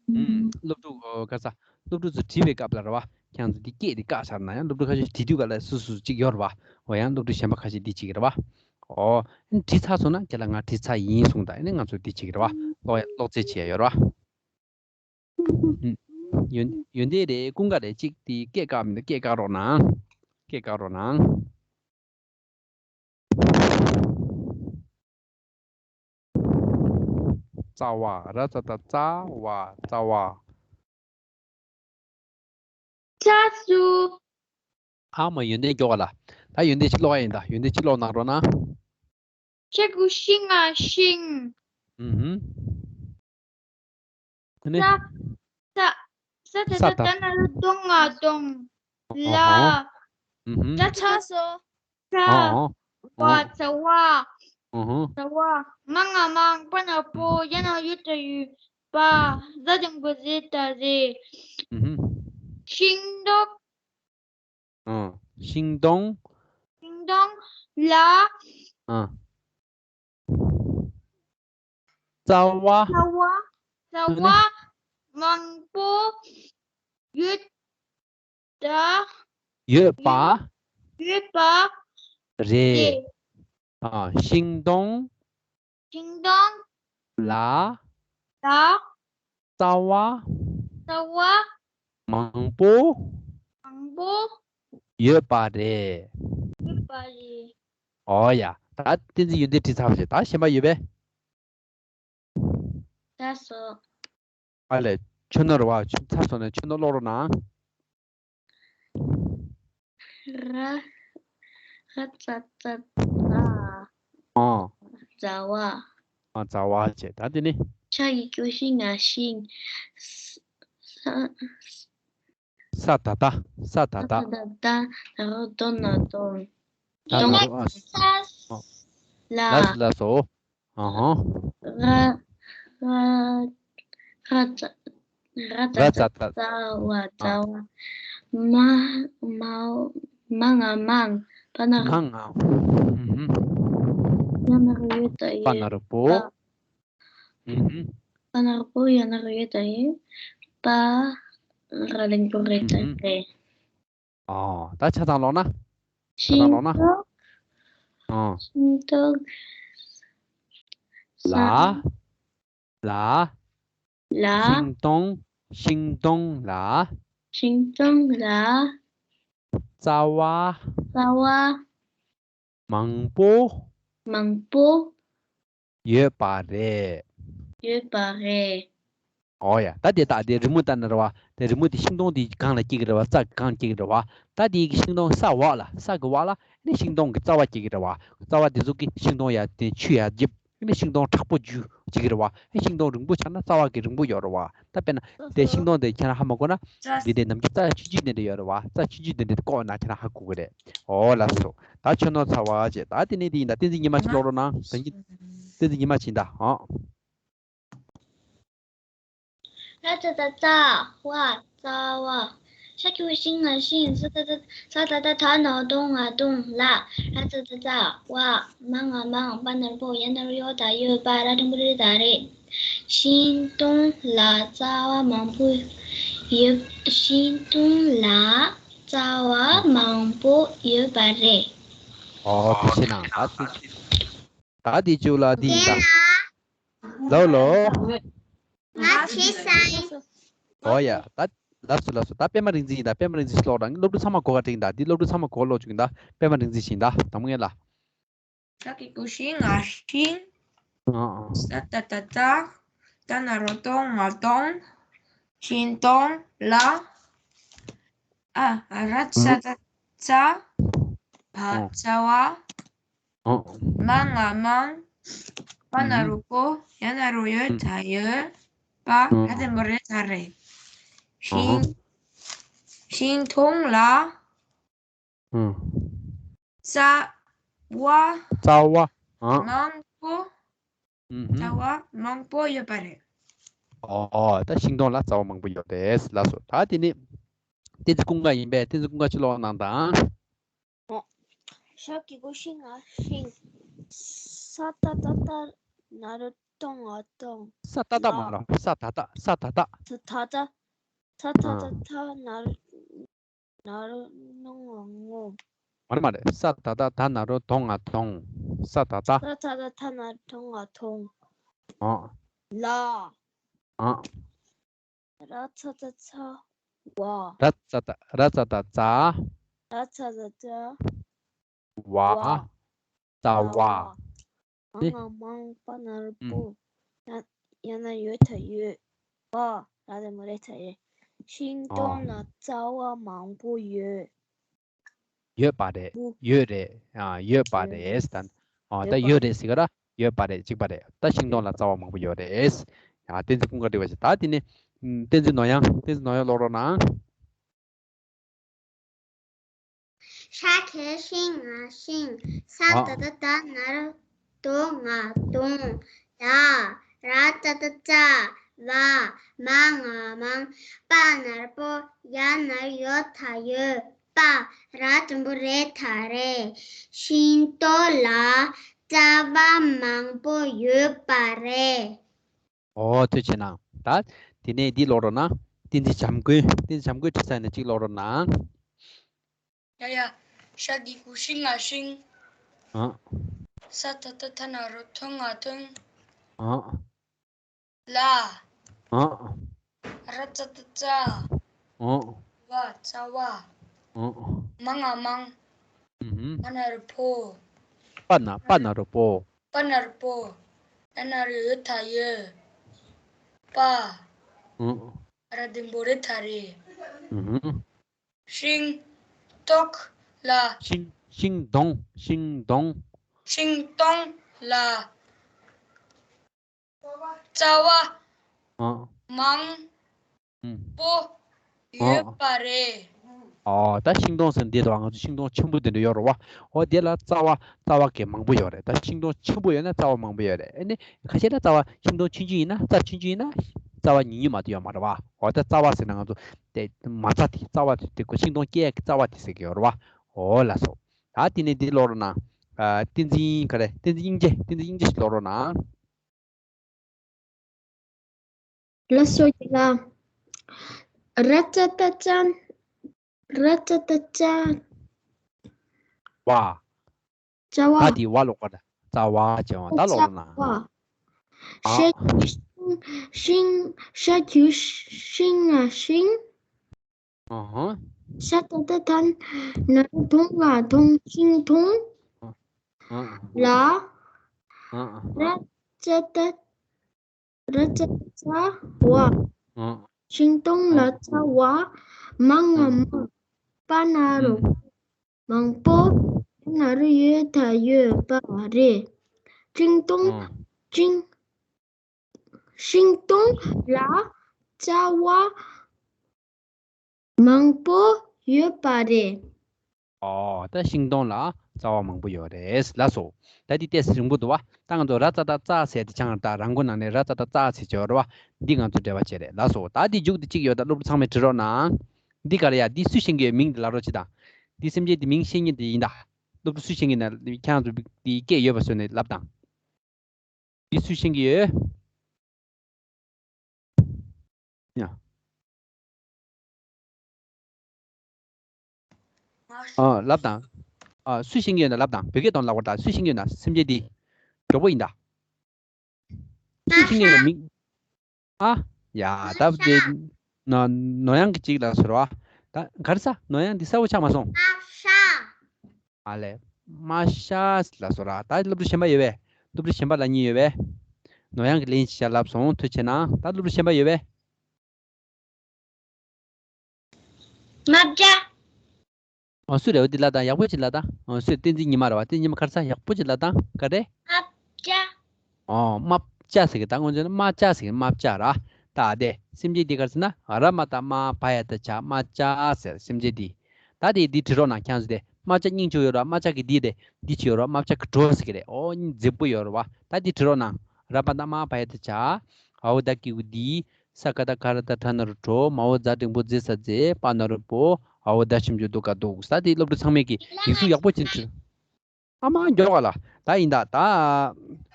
ཨུམ། སློབ་ཕྲུག་ཨོ་ག་ས། སློབ་ཕྲུག་ཚོ་བྲིས་པའི་སྐབས་ལ་རེད་བ། ཁྱེད་ཚོ་འདི་སྐད་འདི་བཀག་བཞག་ན་ཡང་སློབ་ཕྲུག་ཁ་ཤས་བྲིས་དུས་ག་ལ་སུ་སུ་གཅིག་ཡོད་རེད་བ། འོ་ཡང་སློབ་ཕྲུག་གཞན་པ་ཁ་ཤས་འདི་གཅིག་རེད་བ། ཨོ། བྲིས་ཚར་སོང་ན་ཁྱེད་ལ་ང་བྲིས་ཚར་ཡིན་གསུངས། ད་ཨ་ནི་ང་ཚོ་འདི་གཅིག་རེད་བ། ཀློག་ཡ་ཀློག་རྩལ་བྱེད་ཡ་ཡོད་རེད་བ། ཡོན་ཡོན་ཏན་རེད། ཀུན་དགའ་རེད། གཅིག་དེ་སྐད་བཀག་མི་འདུག་སྐད་བཀག་རོགས་གནང་། སྐད་བཀག་རོགས་གནང་། རྩ་བ། ར་ཙ་ཏ་རྩ་བ་རྩ་བ། ཚ་སུ། ཨ་མ་ཡོན་ཏན་མགྱོགས་པ་ལ། ད་ཡོན་ཏན་ཅིག་ཀློག་ཡ་ཡིན། ད་ཡོན་ཏན་ཅིག་ཀློག་གནང་རོགས་གནང་། ཤ་གི་གུ་ཤི་ང་ཤིང་། ཨུ་ཧུམ། ཨ་ནི། ས། ས་ད་ས་ད་ད་ད་ན་རོ་སྡོ་ང་སྡོང་། ལ། ཨུ་ཧུམ། ད་ཚ་སོ། ཚ། ཨ་ཨ། བ་ཚ་བ། ཨུ་ཧུམ། ཚ་བ། མ་ང་མང་། པ་ན་པོ། ཡ་ན་ཡོ་ད་ཡོད། པ། ར་འགྲེང་བུ་རེ་ད་རེད། ཨུ་ཧུམ། ཤིང་སྡོང་། ཨ། ཤིང་སྡོང་། ཤིང་སྡོང་ལ། ཨ། རྩ་བ། རྩ་བ། རྩ་བ་མང་པོ་ཡོད། ད། ཡོད་པ། ཡོད་པ། རེད། རེད། ཨ། ཤིང་སྡོང་། ཤིང་སྡོང་། ལ། ལ། རྩ་བ། རྩ་བ། མང་པོ། མང་པོ། ཡོད་པ་རེད། ཡོད་པ་རེད། ཨོ་ཡ། ད་བསྟན་འཛིན་ཡོན་ཏན་བྲིས་ཚར་བ་རེད། ད་གཞན་པ་ཡོད་པས། ད་སོ། ཨ་ལས། ཆོས་ནོར་བ། ཚར་སོང་ནས་ཆོས་ནོར་ཀློག་རོགས་གནང་། ར། ར་ཙ་ཙ་ཙ། ཨ། ཙ་བ། ཨ། ཙ་བ་བྱས། ད་དེ་ནི། ཤ་གི་གུ་ཤི་ང་ཤིང་། ས། ས་ད་བཏགས། ས་ད་བཏགས། ས་ད་བཏགས། ན་རོ་སྡོ་ན་སྡོང་། ད་ན་རོ། ཨ། ལ། ལ་ལ་སོ། ཨ་ཧ། ར། ར། ར་ཙ། ར་ཙ་ཏ་ཙ་བ་ཙ་བ། མ། མ། མ་ང་མང་། པ་ན་རོ། མ་ང་། ཧུམ་ཧུམ། ཡ་ན་རོ་ཡོ་ད་ཡོད། པ་ན་རོ་པོ། ཧུམ་ཧུམ། པ་ན་རོ་པོ། ཡ་ན་རོ་ཡོ་ད་ཡོད། པ། ར་འགྲེང་བུ་རེ་ད་རེད། ཨ། ད་ཆ་ཚང་ཀློག་ན། ཆ་ཚང་ཀློག་ན། ཤིང་ཏོག་ཨ། ཤིང་ཏོག་ལ། ལ། ལ། ཤིང་སྡོང་། ཤིང་སྡོང་ལ། ཤིང་སྡོང་ལ། རྩ་བ། རྩ་བ། མང་པོ། མང་པོ། ཡོད་པ་རེད། ཡོད་པ་རེད། ཨོ་ཡ། ད་དེ་ད་དེ་རི་མོ་ལྟར་ན་རེད་བ། དེ་རི་མོ་དེ་ཤིང་སྡོང་དེ་སྒང་ལ་སྐྱེ་གི་རེད་བ། རྩ་གི་སྒང་ལ་སྐྱེ་གི་རེད་བ། ད་དེ་གི་ཤིང་སྡོང་ས་འོག་ལ། ས་གི་འོག་ལ་ནི་ཤིང་སྡོང་གི་རྩ་བ་སྐྱེ་གི་རེད་བ། རྩ་བ་དེ་ཚོ་གི་ཤིང་སྡོང་ཡ་དེ་ཆུ་ཡ་རྒྱབ། ཨ་ནི་ཤིང་སྡོང་མཁྲེགས་པོ་རྒྱུ་བྱེད་ཀྱི་རེད་བ། ཨ། ཤིང་སྡོང་རིང་པོ་ཆགས་ན་རྩ་བ་གི་རིང་པོ་ཡོད་རེད་བ། ད་དཔེར་ན་དེ་ཤིང་སྡོང་དེ་ཁྱེད་རང་ཧ་མ་གོ་ན། འདི་འདྲའི་ནམ་རྒྱུན་རྩ་ཆུང་ཆུང་དེ་འདྲ་ཡོད་རེད་བ། རྩ་ཆུང་ཆུང་དེ་འདྲ་བཀོག་ན་ཁྱེད་རང་ཧ་གོ་གི་རེད། ཨོ་ལགས་སོ། ད་ཆོས་ནོར་ཚར་བ་བྱས། ད་དེ་ནས་དེ་ཡིན། ད་བསྟན་འཛིན་ཉི་མ་ཞིག་ཀློག་རོགས་གནང་། བསྟན་འཛིན། བསྟན་འཛིན་ཉི་མ་བྱིན་ད་ཨང་། ར་ཙ་ཏ་རྩ་བ་རྩ་བ། ཤ་གི་གུ་ཤིང་ང་ཤིང་། ས་ད་ད་ས་ད་ད་ད་ན་རོ་དོ་ང་དོང་། ལ། ར་ཙ་ད་ཙ། བ། མ་ང་མང་། པ་ན་རོ་པོ། ཡ་ན་རོ་ཡོ་ད་ཡོད། པ། ར་འགྲེང་བུ་རེ་ད་རེད། ཤིང་སྡོང་ལ་རྩ་བ་མང་པོ་ཡོད། ཤིང་སྡོང་ལ་རྩ་བ་མང་པོ་ཡོད་པ་རེད། ཨོ་ཐུགས་རྗེ་གནང་། ད་ད་དེ་ཅུ་ལ་དེ་ཡིན་ད། ལོ་ལོ། ང་བྲིས་ཚར་ཡིན། ཨོ་ཡ། ད་ལགས་སོ་ལགས་སོ། ད་པད་མ་རིག་འཛིན་ཡིན་ད། པད་མ་རིག་འཛིན་ཞིག་ཀློག་དང་། སློབ་ཕྲུག་ཚང་མ་གོ་ག་འགྲིག་ཡིན་ད། འདི་སློབ་ཕྲུག་ཚང་མ་གོ་ཀློག་བཅུག་ཡིན་ད། པད་མ་རིག་འཛིན་ཞིག་ཡིན་ད། དང་པོ་ངེས་ལ། ཤ་གི་གུ་ཤིང་ང་ཤིང་། ཨ་ཨ། ས་ད་ད་ད། ད་ན་རོ་དོ་ང་དོང་། ཤིང་སྡོང་ལ། ཨ། ར་ཙ་ད་ཙ། བ། ཨ། རྩ་བ། ཨ། མ་ང་མང་། པ་ན་རོ་པོ། ཡ་ན་རོ་ཡོ་ད་ཡོད། པ། ཨ། ར་འགྲེང་བུ་རེ་ད་རེད། ཤིང་ཤིང་སྡོང་ལ། ཨ། རྩ་བ། རྩ་བ། ཨ། མང་པོ། ཨུ་ཧུ། རྩ་བ་མང་པོ་ཡོད་པ་རེད། ཨོ། ད་ཤིང་སྡོང་ལ་རྩ་བ་མང་པོ་ཡོད་རེད། ལགས་སོ། ད་དེ་ནི་བསྟན་འཛིན་ཀུན་དགའ་ཡིན་པས། བསྟན་འཛིན་ཀུན་དགའ་ཅིག་ཀློག་གནང་དང་། ཤ་གི་གུ་ཤིང་ང་ཤིང་། ས་ད་ད་ད་ན་རོ་དོ་ང་དོང་། ས་ད་ད་མ་ར། ས་ད་ད། ས་ད་ད། ས་ད་ད། ས་ད་ད་ད་ན་རོ་ན་རོ་ནོ་ང་ནོང་། མ་རེད་མ་རེད། ས་ད་ད་ད་ན་རོ་དོ་ང་དོང་། ས་ད་ད། ས་ད་ད་ད་ན་རོ་དོ་ང་དོང་། ཨ། ལ། ཨ། ར་ཙ་ད་ཙ། བ། ར་ཙ་ད། ར་ཙ་ད་ཙ། ར་ཙ་ད་ཙ། བ། བ། རྩ་བ། རྩ་བ། མ་ང་མང་། པ་ན་རོ་པོ། ཡ་ན་ཡོ་ད་ཡོད། པ། ར་འགྲེང་བུ་རེ་ད་རེད། ཤིང་སྡོང་ལ་རྩ་བ་མང་པོ་ཡོད། ཡོད་པ་རེད། པོ། ཡོད་རེད། ཨ། ཡོད་པ་རེད། ད། ཨ། ད་ཡོད་རེད་ཟེར་ག་ར། ཡོད་པ་རེད། གཅིག་པ་རེད། ད་ཤིང་སྡོང་ལ་རྩ་བ་མང་པོ་ཡོད་རེད། ཡ། བསྟན་འཛིན་ཀུན་དགའ་འགྲིག་པ་ཞིག། ད་དེ་ནི་བསྟན་འཛིན་ནོར་དབྱངས། བསྟན་འཛིན་ནོར་དབྱངས་ཀློག་རོགས་གནང་། ཤ་གི་གུ་ཤིང་ང་ཤིང་། ས་ད་ད་ད་ན་རོ་དོ་ང་དོང་། ལ། ར་ཙ་ད་ཙ། བ། མ་ང་མང་། པ་ན་རོ་པོ། ཡ་ན་རོ་ཡོ་ད་ཡོད། པ། ར་འགྲེང་བུ་རེ་ད་རེད། ཤིང་སྡོང་ལ་རྩ་བ་མང་པོ་ཡོད་པ་རེད། ཨོ་ཐུགས་རྗེ་གནང་། ད་དེ་ནས་འདི་ཀློག་རོགས་གནང་། བསྟན་འཛིན་བྱམས་མགོན། བསྟན་འཛིན་བྱམས་མགོན་བྲིས་ཚར་ནས་གཅིག་ཀློག་རོགས་གནང་། ཡ་ཡ། ཤ་གི་གུ་ཤིང་ང་ཤིང་། ཨ། ས་ད་ད་ད་ན་རོ་དོ་ང་དོང་། ཨ། ལ། ཨ། ར་ཙ་ད་ཙ། ཨ། བ། རྩ་བ། ཨ། མ་ང་མང་། ཨུ་ཧུ། པ་ན་རོ་པོ། པ་ན། པ་ན་རོ་པོ། པ་ན་རོ་པོ། ཡ་ན་རོ་ཡོ་ད་ཡོད། པ། ཨ། ར་འགྲེང་བུ་རེ་ད་རེད། ཨུ་ཧུ། ཤིང་ཏོག་ལ། ཤིང་། ཤིང་སྡོང་། ཤིང་སྡོང་། ཤིང་སྡོང་ལ་རྩ་བ། ཨ། མང་། ཨུམ། པོ། ཨ། ཡོད་པ་རེད། ཨོ། ད་ཤིང་སྡོང་ཟེར་འདི་ལ་ང་ཚོ་ཤིང་སྡོང་ཆེན་པོ་དེ་འདྲ་ཡོད་རེད་བ། ཨོ། དེ་ལ་རྩ་བ། རྩ་བ་གི་མང་པོ་ཡོད་རེད། ད་ཤིང་སྡོང་ཆེན་པོ་ཡོད་ན་རྩ་བ་མང་པོ་ཡོད་རེད། ཨ་ནི་ཁ་ཤས་ལ་རྩ་བ། ཤིང་སྡོང་ཆུང་ཆུང་ཡིན་ན། རྩ་ཆུང་ཆུང་ཡིན་ན་རྩ་བ་ཉུང་ཉུང་མ་གཏོགས་ཡོད་མ་རེད་བ། ཨོ། ད་རྩ་བ་ཟེར་ན་ང་ཚོ་དེ་མ་རྩ་དེ། རྩ་བ་དེ། དེ་ཁོ་ཤིང་སྡོང་སྐྱེ་ཡག་གི་རྩ་བ་དེ་ཟེར་གི་ཡོད་རེད་བ། ཨོ་ལགས་སོ། ད་དེ་ནས་འདི་ཀློག་རོགས་གནང་། ཨ། བསྟན་འཛིན་ག་རེ། བསྟན་འཛིན་དབྱིག་མཇལ། བསྟན་འཛིན་དབྱིག་མཇལ་ཞིག་ཀློག་རོགས་གནང་། ལགས་སོ་རྒན་ལགས། ར་ཙ་ད་ཙ། ར་ཙ་ད་ཙ། བ། རྩ་བ། ད་དེ་བ་ཀློག་པ་ད། རྩ་བ་བྱས་པ་ད་ཀློག་རོགས་གནང་། རྩ་བ། ཨ། ཤ་གི་གུ་ཤིང་། ཤིང་། ཤ་གི་གུ་ཤིང་ང་ཤིང་། ཨ་ཧ། ས་ད་ད་ད་ན་རོ་དོ་ང་དོང་། ཤིང་དོང་། ཨ། ལ། ཨ། ར་ཙ་ད། ར་ཙ་ད་ཙ། བ། ཨ། ཤིང་སྡོང་ལ་རྩ་བ། མ་ང་མང་། པ་ན་རོ་པོ། མང་པོ། ཡ་ན་རོ་ཡོ་ད་ཡོད་པ་རེད། ཤིང་སྡོང་། ཨ། ཤིང་། ཤིང་སྡོང་ལ་རྩ་བ་མང་པོ་ཡོད་པ་རེད། ཨོ། ད་ཤིང་སྡོང་ལ་རྩ་བ་མང་པོ་ཡོད་རེད། ལགས་སོ། ད་འདི་ཏོག་ཙམ་རིང་པོ་འདུག་བ། ད་ང་ཚོ་ར་ཙ་ད་ཙ་ཟེར་དེ་ཆང་ར། ད་རང་མགོ་ནང་ནས་ར་ཙ་ད་ཙ་ཟེར་གྱི་ཡོད་རེད་བ། འདི་ང་ཚོ་འགྲེལ་པ་བྱས་རེད། ལགས་སོ། ད་འདི་མཇུག་ཏུ་གཅིག་ཡོད། ད་སློབ་ཕྲུག་ཚང་མས་བྲིས་རོགས་གནང་། འདི་ག་རེ་ཡ། འདི་སུས་ཤེས་ཀྱི་ཡོད། མིང་འདི་ལབ་རོགས་བྱེད་དང་། འདི་སེམས་ཅན་འདི་མིང་ཤེས་མཁན་དེ་ཡིན་ད། སློབ་ཕྲུག་སུས་ཤེས་ཀྱི་ན། ཁྱེད་རང་ཚོ་འདི་སྐད་ཡོད་པ་བཟོས་ནས་ལབ་དང་། འདི་སུས་ཤེས་ཀྱི་ཡོད། ཡ། ཨ། ལབ་དང་། ཨ། སུས་ཤེས་ཀྱི་ཡོད་ན་ལབ་དང་། བོད་སྐད་དང་ལབ་དགོས་ད། སུས་ཤེས་ཀྱི་ཡོད་ན། སེམས་ཅན་འདི་མགྱོགས་པོ་ཡིན་ད། སུས་ཤེས་ཀྱི་ཡོད་ན་མིང་། ཨ། ཡ། ད་དེ་ནོར་ཡང་གི་ཅིག་ལ་ཟེར་བ། ད་ག་རེ་ཟ། ནོར་ཡང་འདི་གསལ་པོ་ཆགས་མ་སོང་། ཨ་ལས། མ་ཤ་ལ་སོ་ར། ད་སློབ་ཕྲུག་གཞན་པ་ཡོད་པས། སློབ་ཕྲུག་གཞན་པ་ལབ་མཁན་ཡོད་པས། ནོར་ཡང་གི་ལན་ཞིག་བྱ་ལབ་སོང་། ཐུགས་རྗེ་གནང་། ད་སློབ་ཕྲུག་གཞན་པ་ཡོད་པས། རྨ་བྱ། ཨོ་སུ་རེད། འོ་འདི་ལ་དང་། ཡག་པོ་ཅིག་ལ་དང་། ཨོ་སུ། བསྟན་འཛིན་ཉི་མ་རེད་བ། བསྟན་འཛིན་ཉི་མ་ག་རེ་ཟ། ཡག་པོ་ཅིག་ལ་དང་། ག་རེ། རྨ་བྱ། ཨོ་རྨ་བྱ་ཟེར་གི། ད་སྔོན་ཆད་ན་རྨ་བྱ་ཟེར་གི། རྨ་བྱ་ར། ད་དེ་སེམས་ཅན་འདི་ག་རེ་ཟེར་ན། ར་མ་བཏགས་རྨ། བ་ཡ་བཏགས་བྱ། རྨ་བྱ་ཟེར། སེམས་ཅན་འདི། ད་དེ་འདི་བྲི་རོགས་གནང་། ཁྱེད་ཚོ་དེ་རྨ་བྱ་སྙིང་རྗེ་པོ་ཡོད་ར། རྨ་བྱ་གི་འདི་དེ་འདི་ཅི་ཡོད་ར། རྨ་བྱ་གི་གྲོ་ཟེར་གི་རེད། ཨོ་མཛེས་པོ་ཡོད་ར་བ། ད་འདི་བྲི་རོགས་གནང་། ར་མ་བཏགས་རྨ། བ་ཡ་བཏགས་བྱ། འའོ་ད་གི་གུ་འདི། ས་ཀ་བཏགས་སྒ་ར་བཏགས་སྒྲ་ན་རོ་སྒྲོ། མའོ་ཛ་འགྲེང་བུ་མཛེ་ས་མཛེས། པ་ན་རོ་པོ། འའོ་ད་ཞབས་ཀྱུ་འདུ་ག་འདུག། ས་དེ་སློབ་ཕྲུག་ཚང་མས་ཀྱི་ཡིག་གཟུགས་ཡག་པོ་ཅིག་བྲིས། ཨ་མ་མགྱོགས་ག་ལ། ད་ཡིན་ད། ད་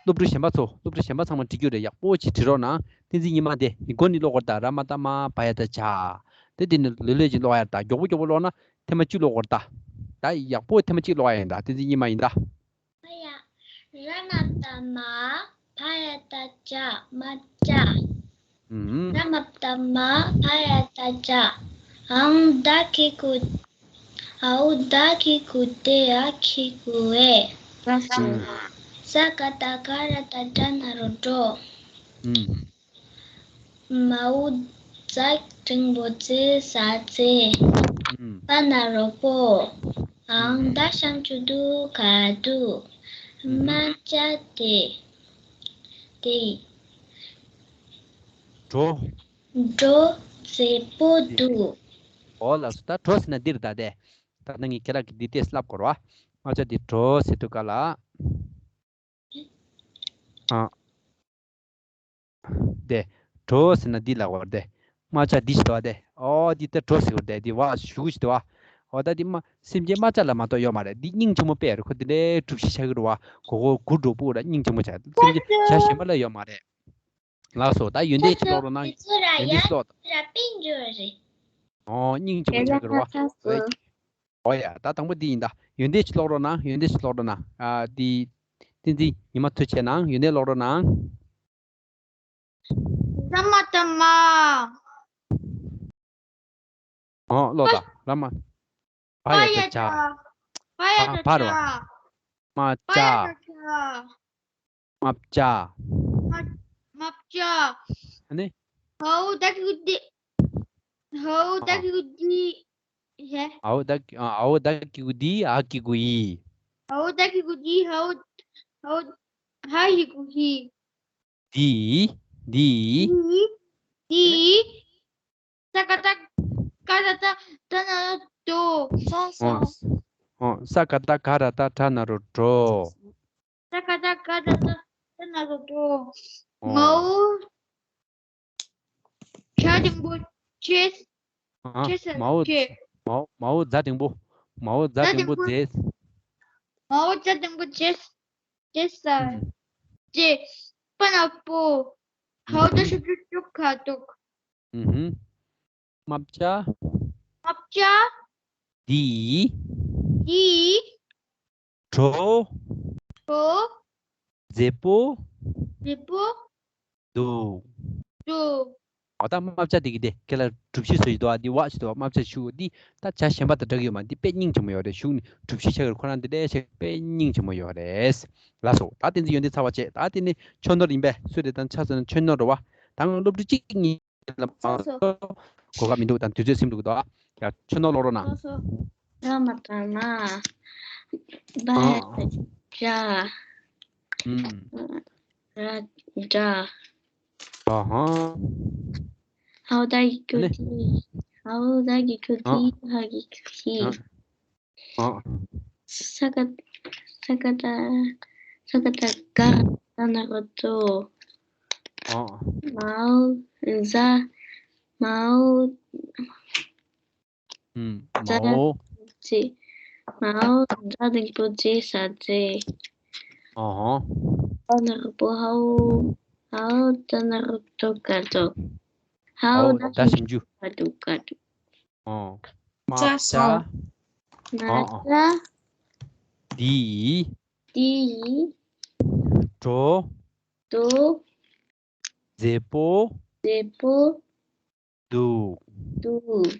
སློབ་ཕྲུག་གཞན་པ་ཚོ། སློབ་ཕྲུག་གཞན་པ་ཚང་མ་བྲིས་རྒྱུ་རེད། ཡག་པོ་ཅིག་བྲིས་རོགས་གནང་། བསྟན་འཛིན་ཉི་མ་དེ་འདི་མགོ་ནས་ཀློག་དགོས་རེད་ད། ར་མ་བཏགས་རྨ། བ་ཡ་བཏགས་བྱ། དེ་དེ་ནས་ལོས་ལོས་ཅིག་ཀློག་ཡ་རེད་ད། མགྱོགས་པོ་མགྱོགས་པོ་ཀློག་ན་ཐེངས་མ་གཅིག་ཀློག་དགོས་རེད་ད། ད་ཡག་པོ་ཐེངས་མ་གཅིག་ཀློག་ཡ་ཡིན་ད། བསྟན་འཛིན་ཉི་མ་ཡིན་ད། ཡ། ར་མ་བཏགས་རྨ། བ་ཡ་བཏགས་བྱ། རྨ་བྱ། ཨུམ། ར་མ་བཏགས་རྨ། བ་ཡ་བཏགས་བྱ། འའོ་ད་གི་གུ། འའོ་ད་གི་གུ་འདི། འ་གི་གུ་འོད། ཨུམ། ས་ཀ་བཏགས་སྒ་ར་བཏགས་སྒྲ་ན་རོ་སྒྲོ། ཨུམ། མའོ་ཛ་འགྲེང་བུ་མཛེ་ས་མཛེས། ཨུམ། པ་ན་རོ་པོ། འའོ་ད་ཞབས་ཀྱུ་འདུ་ག་འདུག། ཨུམ། རྨ་བྱ་དེ། དེ། གྲོ། གྲོ་མཛེས་པོ་འདུག། འོ་ལགས་སོ། ད་གྲོ་ཟེར་ན་འདི་རེད་ད། དེ་ད་ནང་གི་ཁྱེད་རང་གིས་འདི་ལྟས་ལབ་དགོས་རེད་བ། རྨ་བྱ་འདི་གྲོ་ཟེར་དུས་སྐབས་ལ། ཨ། དེ། གྲོ་ཟེར་ན་འདི་ལབ་དགོས་རེད་དེ། རྨ་བྱ་འདི་ཞིག་འདུག་བ་དེ། ཨོ་འདི་ད་གྲོ་ཟེར་དགོས་རེད་དེ། འདི་བ་ཞུ་གི་ཞིག་འདུག་བ། ཨོ་ད་འདི་རྨ། སེམས་ཅན་རྨ་བྱ་ལ་མ་གཏོགས་ཡོད་མ་རེད། འདི་སྙིང་རྗེ་མོ་དཔེ་རེད། ཁོ་འདི་འདྲའི་གྲུ་བཞི་ཆགས་ཀྱི་རེད་བ། གོ་གོ་གུ་གྲོ་པོ་ར་སྙིང་རྗེ་མོ་ཆགས། སེམས་ཅན་བྱ་གཞན་པ་ལ་ཡོད་མ་རེད། ལགས་སོ། ད་ཡོན་ཏན་ཅིག་ཀློག་རོགས་གནང་། ཡོན་ཏན་ཅིག་ཀློག་དང་། ཨོ་སྙིང་རྗེ་མོ་ཆགས་ཀྱི་རེད་བ། ཨོ་ཡ། ད་དང་པོ་འདི་ཡིན་ད། ཡོན་ཏན་ཅིག་ཀློག་རོགས་གནང་། ཡོན་ཏན་ཅིག་ཀློག་རོགས་གནང་། ཨ་འདི། བསྟན་འཛིན་ཉི་མ་ཐུགས་རྗེ་གནང་། ཡོན་ཏན་ཀློག་རོགས་གནང་། ར་མ་བཏགས་རྨ། ཨོ་ཀློག་དང་། ར་མ། བ་ཡ་བཏགས་བྱ། བ་ཡ་བཏགས་བྱ། རྨ་བྱ། རྨ་བྱ། རྨ་བྱ། ཨ་ནི། འའོ་ད་གི་གུ་འདི། འའོ་ད་གི་གུ་འདི། ཧེ། འའོ་ད་གི། ཨ། འའོ་ད་གི་གུ་འདི། འ་གི་གུ་འི། འའོ་ད་གི་གུ་འདི། འའོ། འའོ། འ་གི་གུ་འི། འདི། འདི། འདི། འདི། ས་ཀ་བཏགས་སྒ་ར་བཏགས་སྒྲ་ན་རོ་སྒྲོ། ཨོ། ཨོ། ས་ཀ་བཏགས་སྒ་ར་བཏགས་སྒྲ་ན་རོ་སྒྲོ། ས་ཀ་བཏགས་སྒ་ར་བཏགས་སྒྲ་ན་རོ་སྒྲོ། ཨོ། མའོ། ཛ་འགྲེང་བུ་ཛེ། ཨ། ཛེ་ས་མའོ། ཛེ། མའོ། མའོ་ཛ་འགྲེང་བུ། མའོ་ཛ་འགྲེང་བུ་ཛེ། མའོ་ཛ་འགྲེང་བུ་ཛེ། ཛེ་ས། ཨུམ། ཛེ། པ་ན་པོ། འའོ་ད་ཞབས་ཀྱུ་འདུ་ག་འདུག། ཨུ་ཧུམ། རྨ་བྱ། རྨ་བྱ། འདི། འདི། གྲོ། གྲོ། མཛེས་པོ། མཛེས་པོ། འདུག། འདུག། འོ་ད་རྨ་བྱ་འདི་གི་དེ་ཁྱེད་ལ་གྲུ་བཞི་བཟོ་ཞིག་འདུག་ཨ། འདི་བ་ཞིག་འདུག་ཨ། རྨ་བྱ་ཞུ། འདི་ད་བྱ་གཞན་པ་དང་འདྲ་གི་ཡོད་མ། འདི་དཔེ་སྙིང་རྗེ་མོ་ཡོད་རེད། གཞུག་ནས་གྲུ་བཞི་ཆགས་ཀྱི་རེད། ཁོ་རང་འདི་འདྲའི་ཆགས། དཔེ་སྙིང་རྗེ་མོ་ཡོད་རེད། ལགས་སོ། ད་བསྟན་འཛིན་ཡོན་ཏན་ཚར་བ་བྱས། ད་དེ་ནི་ཆོས་ནོར་ཡིན་པས། སུ་རེད་དང་ཆ་ཚང་ཆོས་ནོར་རེད་བ། ད་ང་སློབ་ཕྲུག་གཅིག་གཉིས་ལ་མ་གཏོགས་གོ་སྐབས་མི་འདུག། དང་དུས་ཚོད་ཟིན་འགྲོ་གི་འདུག་ཨ། ཡ་ཆོས་ནོར་ཀློག་རོགས་གནང་། ལགས་སོ། ར་མ་བཏགས་རྨ། བ་ཡ་བཏགས་བྱ། ཨུམ། ར་དྲ། ཨ་ཧ། འའོ་ད་གི་གུ་འདི། འའོ་ད་གི་གུ་འདི། འ་གི་གུ་འི། ཨ། ས་ཀ། ས་ཀ་བཏགས། ས་ཀ་བཏགས་སྒ་ར་བཏགས་སྒྲ་ན་རོ་སྒྲོ། ཨ། མའོ་ཛ། མའོ། ཨུམ། མའོ། ཙི། མའོ་ཛ་འགྲེང་བུ་ཛེ་ས་ཛེ། ཨོ་ཧོ། ཧའོ་ན་རོ་པོ་ཧའོ། ཧའོ་ཛ་ན་རོ་ཏོ་ཀ་ཏོ། ཧའོ་ཧའོ་ད་ད་ཞབས་ཞབས་ཀྱུ། ཀ་ཏོ་ཀ་ཏོ། ཨོ། མ་ཙ་བྱ། སོ། མ་ཨོ་ཨོ། ཙ། དི། དི། གྲོ། དོ། མཛེས་པོ། མཛེས་པོ། འདུག་འདུག་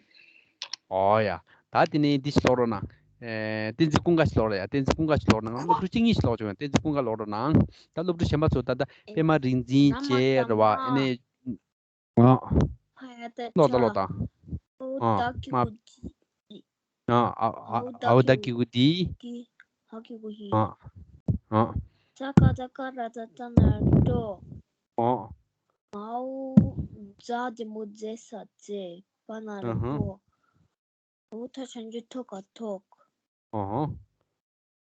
ཨོ་ཡ། ད་དེ་ནས་འདི་ཞིག་ཀློག་རོགས་གནང་། ཨེ། བསྟན་འཛིན་ཀུན་དགའ་ཞིག་ཀློག་རོགས་ཡ། བསྟན་འཛིན་ཀུན་དགའ་ཞིག་ཀློག་རོགས་གནང་། སློབ་ཕྲུག་གཅིག་གཉིས་ཞིག་ཀློག་ཆོག་ཡ། བསྟན་འཛིན་ཀུན་དགའ་ཀློག་རོགས་གནང་། ད་སློབ་ཕྲུག་གཞན་པ་ཚོ་ད་ལྟ་པད་མ་རིག་འཛིན་བྱས་རེད་བ། ཨ་ནི། ཨ། ཀློག་དང་ཀློག་དང་། ཨ། མ། ཨ། ཨ། ཨའོ་ད་ཀི་གུ་དི། ཧ་ཀི་གུ་ཧི། ཨ། ཨ། ཙ་ཀ་ཙ་ཀ་ར་ཙ་ཙ་ན་རོ་ཏོ། ཨ། མའོ་ཛ་འགྲེང་བུ་ཛེ་ས་ཛེ། པ་ན་རོ་པོ། ཨོ་ཐ་ཞབས་ཀྱུ་ཐོ་ཀ་ཐོག་ཨོ།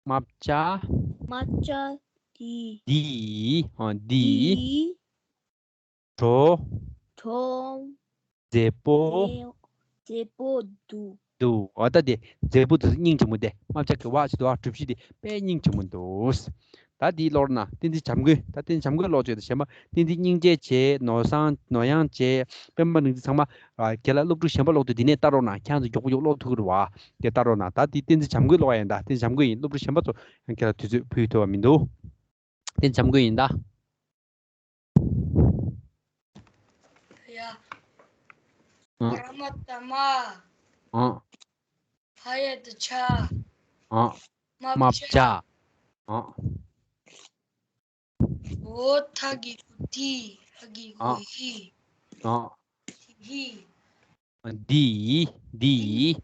མ་བྱ། མ་བྱ་དི། དི། ཨོ་དི། དི། གྲོ། གྲོ། མཛེས་པོ། མཛེས་པོ་འདུག་འདུག་ཨོ་ད་དེ་མཛེས་པོ་འདུག་སྙིང་རྗེ་མོ་དེ། མ་བྱ་གི་བ་ཞིག་འདུག་ཨ་གྲུབ་གཞི་དེ་དཔེ་སྙིང་རྗེ་མོ་འདུག་ད་དེའི་ཀློག་ན་བསྟན་འཛིན་བྱམས་མགོན། ད་བསྟན་འཛིན་བྱམས་མགོན་ཀློག་བྱས་ཏེ་གཞན་པ་བསྟན་འཛིན་སྙིང་རྗེ་བྱས། ནོར་བཟང་། ནོར་གཡང་བྱས། པད་མ་རིག་འཛིན། ཚང་མ་ཨ་རྒན་ལགས་སློབ་ཕྲུག་གཞན་པ་ཀློག་དུས་འདི་ནས་ལྟ་རོགས་གནང་། ཁྱེད་རང་ཚོ་མགྱོགས་པོ་མགྱོགས་པོ་ཀློག་ཐུབ་ཀྱི་རེད་བ། དེ་ལྟ་རོགས་གནང་། ད་དེ་བསྟན་འཛིན་བྱམས་མགོན་ཀློག་ཡ་ཡིན། ད་བསྟན་འཛིན་བྱམས་མགོན་ཡིན། སློབ་ཕྲུག་གཞན་པ་ཚོ་ཁྱེད་ལ་དུས་ཚོད་ཕུལ་ཐུབ་པ་མི་འདུག་བསྟན་འཛིན་བྱམས་མགོན་ཡིན་ད། ཡ། ཨ། ར་མ་བཏགས་རྨ། ཨ། བ་ཡ་བཏགས་བྱ། ཨ། མ་མ་བྱ། བྱ། ཨ། འོ་ཐ་གི་གུ་དི། ཧ་གི་གུ་ཨ། ཧི། ཨ། ཧི། འདི། འདི།